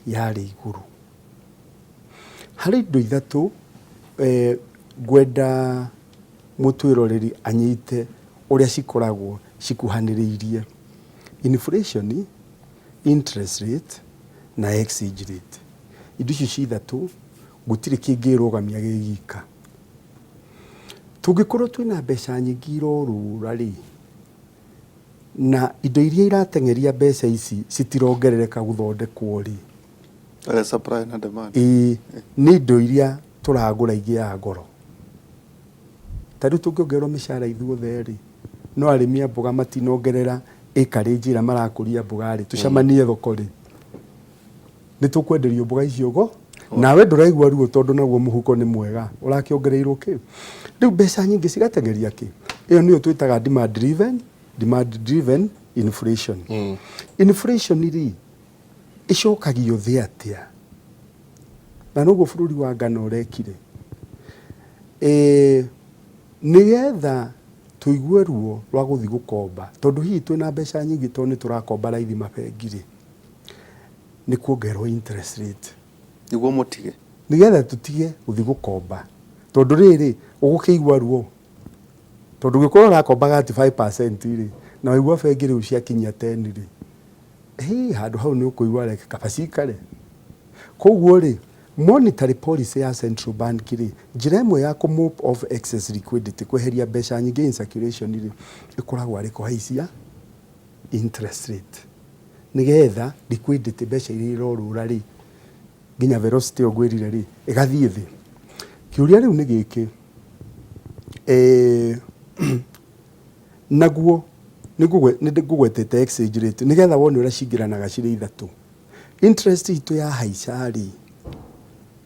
yarĩ igũrũ. Harĩ indo ithatũ eh, ngwenda mũtwĩroreri anyite ũrĩa cikoragwo cikuhanĩrĩirie. Inflation, interest rate na exchange rate. Indo icio ci ithatũ gũtirĩ kĩngĩrũgamia gĩ gika. Tũngĩkorwo twĩna mbeca nyingĩ irorũra rĩ, na indo iria irateng'eria mbeca ici citirongerereka gũthondekwo rĩ, Ĩrĩa supply na demand. Ĩĩ, nĩ indo iria tũragũra igĩaga goro. Ta rĩu tũngĩongererwo mĩcara ithuothe rĩ, no arĩmi a mboga matinongerera acreage ĩrĩa marakũria mboga rĩ, tũcemanie thoko rĩ, nĩ tũkwenderio mboga icio go nawe ndũraigua ruo tondũ naguo mũhuko nĩ mwega ũrakĩongereirwo kĩ rĩu mbeca nyingĩ cigateng'eria kĩ ĩyo nĩyo twĩtaga demand driven, demand driven inflation. Inflation rĩ ĩcokagio thĩ atĩa na noguo bũrũri wa Ghana ũrekire e, nĩgetha tũigue ruo rwa gũthiĩ gũkomba tondũ hihi twĩna mbeca nyingĩ tondũ nĩ tũrakomba raithi mabengi rĩ nĩ kuongererwo interest rate. Nĩguo mũtige. Nĩgetha tũtige gũthiĩ gũkomba tondũ rĩrĩ ũgũkĩigua ruo tondũ ũngĩkorwo ũrakombaga at 5% rĩ na waigua bengi rĩu ciakinyia 10 rĩ hĩ handũ hau nĩ ũkũigua reke kaba cikare. Koguo rĩ monetary policy ya central bank rĩ njĩra ĩmwe ya kũ mop off excess liquidity kweheria mbeca nyingĩ in circulation rĩ ĩkoragwo arĩ kũhaicia interest rate nĩgetha liquidity mbeca iria irorũra rĩ nginya velocity ĩyo ngwĩrire rĩ ĩgathiĩ thĩ. Kĩũria rĩu nĩ gĩkĩ eh, naguo nĩ ngũgwetete exchange rate nĩgetha wone ũrĩa cingĩranaga cirĩ ithatũ. Interest itũ ya haica rĩ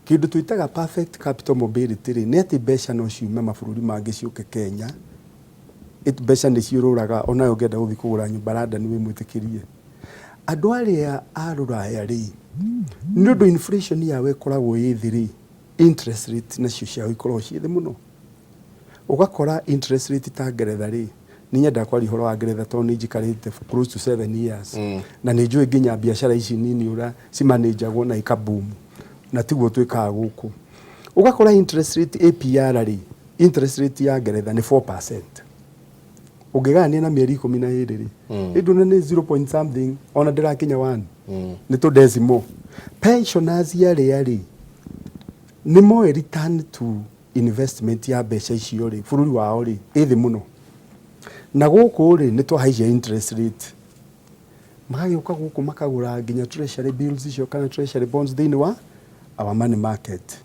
kĩndũ twĩtaga perfect capital mobility rĩ nĩ atĩ mbeca no ciume mabũrũri mangĩ ciũke Kenya. Mbeca nĩ ciũrũraga onawe ũngĩenda gũthiĩ kũgũra nyũmba London wĩ mwĩtĩkĩrie. Andũ arĩa a rũraya rĩ nĩ ũndũ inflation yao ĩkoragwo ĩ thĩ rĩ interest rate nacio ciao ikoragwo ciĩ thĩ mũno. Ũgakora interest rate ta Ngeretha rĩ nĩ nyendaga kwaria ũhoro wa Ngeretha tondũ nĩ njikarĩte close to 7 years na nĩ njũĩ nginya biacara ici nini ũrĩa cimanĩnjagwo na ikaboom na tiguo twĩkaga gũkũ. Ũgakora interest rate APR rĩ interest rate ya Ngeretha nĩ 4%. Ũngĩgayania na mĩeri 12 rĩ ĩndũ nĩ 0 point something ona ndĩrakinya 1 nĩ tũ decimal. Pensioners arĩa rĩ nĩ moĩ return to investment ya mbeca icio rĩ bũrũri wao rĩ ĩ thĩ mũno na gũkũ rĩ nĩ twahaicia interest rate magagĩũka gũkũ makagũra nginya treasury bills icio kana treasury bonds thĩinĩ wa our money market.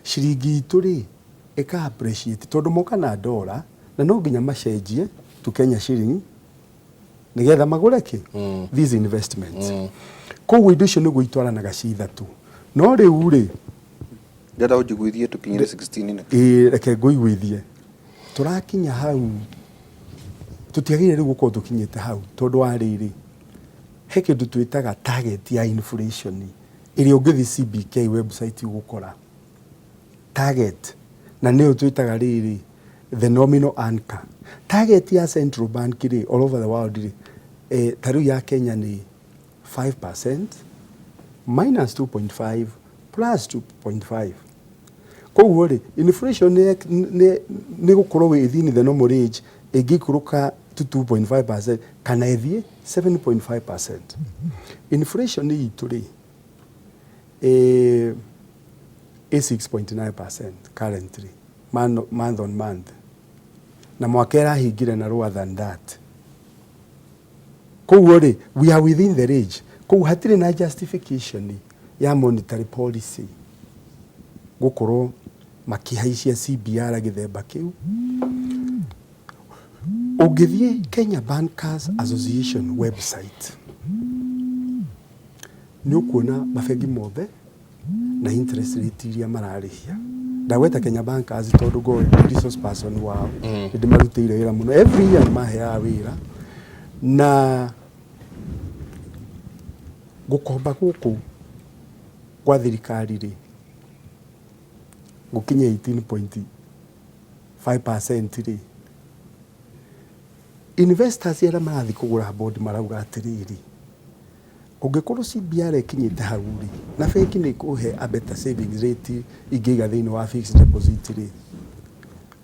Ciringi itũ rĩ ĩka appreciate tondũ moka na ndora na no nginya macenjie to Kenya shilling nĩgetha magũre kĩ these investments. Koguo indo icio nĩguo itwaranaga ci ithatũ no rĩu rĩ Ndĩrenda ũnjiguithie tũkinyire 16 nĩkĩ? Ĩĩ reke ngũiguithie tũrakinya hau tũtiagĩrĩire rĩu gũkorwo tũkinyĩte hau tondũ wa rĩrĩ he kĩndũ twĩtaga target ya inflation ĩrĩa ũngĩthiĩ CBK website ũgũkora target na nĩyo twĩtaga rĩrĩ the nominal anchor target ya central bank rĩ all over the world rĩ eh, ta rĩu ya Kenya nĩ 5% minus 2.5 plus 2.5. Koguo rĩ inflation nĩ gũkorwo within the normal range ĩngĩikũrũka to 2.5% kana ĩthiĩ 7.5%. Inflation itũ rĩ ĩ 6.9% currently month on month na mwaka ĩrahingire na lower than that. Koguo rĩ we are within the range, koguo hatirĩ na justification ya monetary policy gũkorwo makĩhaicia CBR gĩthemba kĩu. Ũngĩthiĩ Kenya Bankers Association website nĩ ũkuona mabengi mothe na interest rate iria mararĩhia. Ndagweta Kenya Bankers tondũ ngoragwo ndĩ resource person wao, nĩ ndĩmarutĩire wĩra mũno every year nĩ maheaga wĩra na gũkomba gũkũ gwa thirikari rĩ gũkinya 18.5% rĩ investors arĩa marathiĩ kũgũra bond marauga atĩrĩrĩ Ũngĩkorwo CBR ĩkinyĩte hau rĩ, na bengi nĩ ĩkũhe a better savings rate ingĩiga thĩinĩ wa fixed deposit rĩ,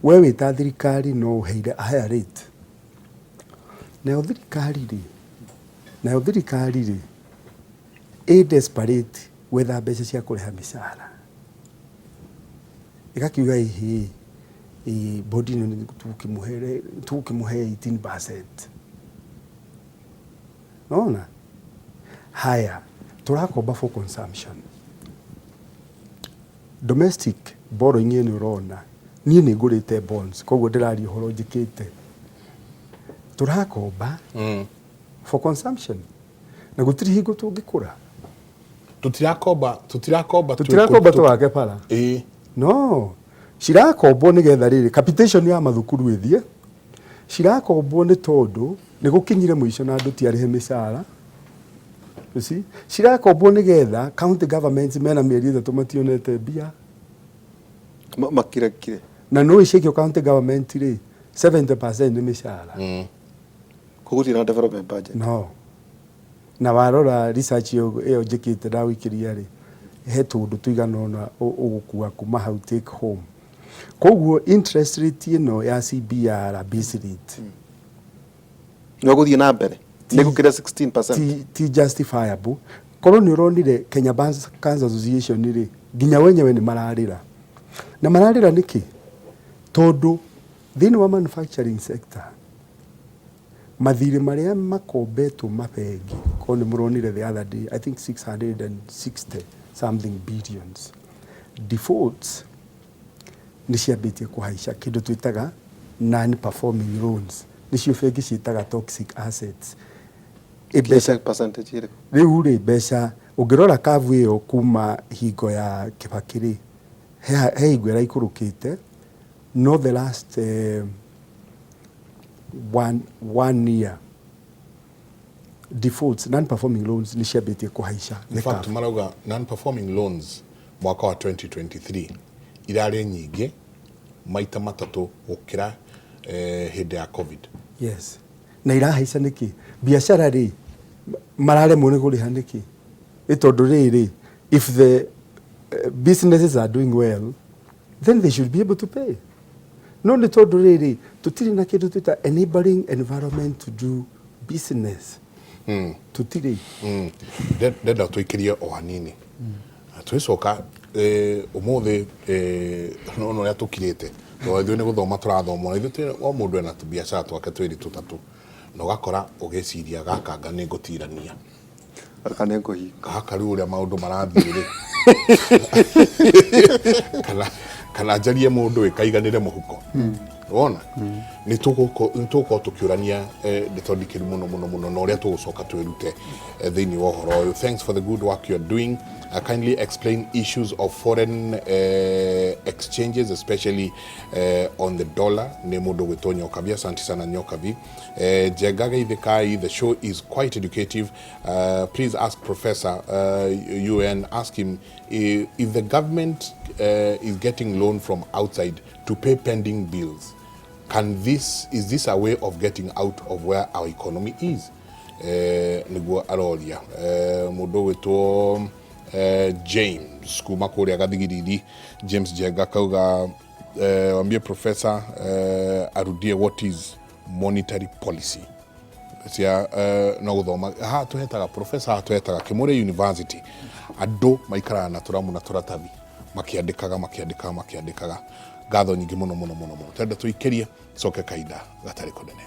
we wĩ ta thirikari no ũheire a higher rate. Nayo thirikari rĩ, nayo thirikari rĩ, ĩ desperate gwetha mbeca cia kũrĩha mĩcara. Ĩgakiuga ĩhĩ, ĩ bodi ĩno tũgũkĩmũhe 18%. Nona haya tũrakomba for consumption. Domestic borrowing ĩno ũrona niĩ nĩ ngũrĩte bonds koguo ndĩraria ũhoro njĩkĩte. Tũrakomba for consumption na gũtirĩ hingo tũngĩkũra. Tũtirakomba, tũtirakomba. Tũtirakomba tũgake bara. No cirakombwo nĩgetha rĩrĩ capitation ya mathukuru ĩthiĩ, cirakombwo nĩ tondũ nĩ gũkinyire mũico na andũ ti arĩhe mĩcara. You see? Cirakombwo nĩgetha county governments mena mĩeri 3 mationete mbia. Makirekire. Na nĩ ciaikio county government rĩ, 70% nĩ mĩcara. Koguo gũtirĩ na development budget. No. Na warora research ĩyo njĩkĩte ndagũikĩria rĩ, he tũũndũ tũigana ũna ũgũkua kuma hau take home. Koguo interest rate ĩno ya CBR base rate Nĩ gũthiĩ na mbere. Nĩ gũkĩra 16%. Ti justifiable. Korwo nĩ ũronire Kenya Bankers Association rĩ, nginya wenyewe nĩ mararĩra. Na mararĩra nĩkĩ? Tondũ thĩinĩ wa manufacturing sector mathirĩ marĩa makombetwo mabengi, korwo nĩ mũronire the other day, I think 660 something billions defaults nĩ ciambĩtie kũhaica kĩndũ twĩtaga non performing loans, nĩcio bengi ciĩtaga toxic assets. Mbeca percentage ĩrĩkũ? Rĩu rĩ, mbeca ũngĩrora kavu ĩyo kuma hingo ya Kibaki rĩ, he hingo ĩraikũrũkĩte, no the last one year defaults, non-performing loans nĩ ciambĩtie kũhaica. In fact, marauga non-performing loans mwaka wa 2023 irarĩ nyingĩ maita matatũ gũkĩra hĩndĩ ya COVID. Yes. Na irahaica nĩkĩ? Biacara rĩ, mararemwo nĩ kũrĩha nĩkĩ? Nĩ tondũ rĩrĩ, if the businesses are doing well, then they should be able to pay. No nĩ tondũ rĩrĩ, tũtirĩ na kĩndũ twĩta enabling environment to do business. Tũtirĩ. Ndenda tũikĩrie o hanini. Twĩcoka ũmũthĩ nona ũrĩa tũkirĩte, tondũ ithuĩ nĩ gũthoma tũrathoma, ona ithuĩ o mũndũ ena tũbiacara twake twĩrĩ tũtatũ, na ũgakora ũgĩciria gaka anga nĩ ngũtirania. Gaka nĩ ngũhinga. Gaka rĩu ũrĩa maũndũ marathiĩ rĩ, kana njarie mũndũ ĩkaiganĩre mũhuko. Wona? Nĩ tũgũkorwo tũkĩũrania ndeto ndikĩru mũno mũno mũno, na ũrĩa tũgũcoka twĩrute thĩinĩ wa ũhoro ũyũ. Thanks for the good work you are doing. Kindly explain issues of foreign exchanges, especially on the dollar. Nĩ mũndũ gwĩtwo Nyokabi. Asante sana Nyokabi. Njenga Geithĩkai, the show is quite educative. Please ask Professor UN, ask him if the government is getting loan from outside to pay pending bills. Is this a way of getting out of where our economy is? Nĩguo aroria. Mũndũ gwĩtwo James kuma kũrĩa Gathigiriri, James Njenga kauga wambie professor arudie what is monetary policy. Cia no gũthoma haha tũhetaga professor, haha tũhetaga Kimuri University, andũ maikaraga na tũramu na tũratathi makĩandĩkaga makĩandĩkaga makĩandĩkaga. Ngatho nyingĩ mũno mũno mũno mũno. Twenda tũikĩrie coke kahinda gatarĩ kũnene.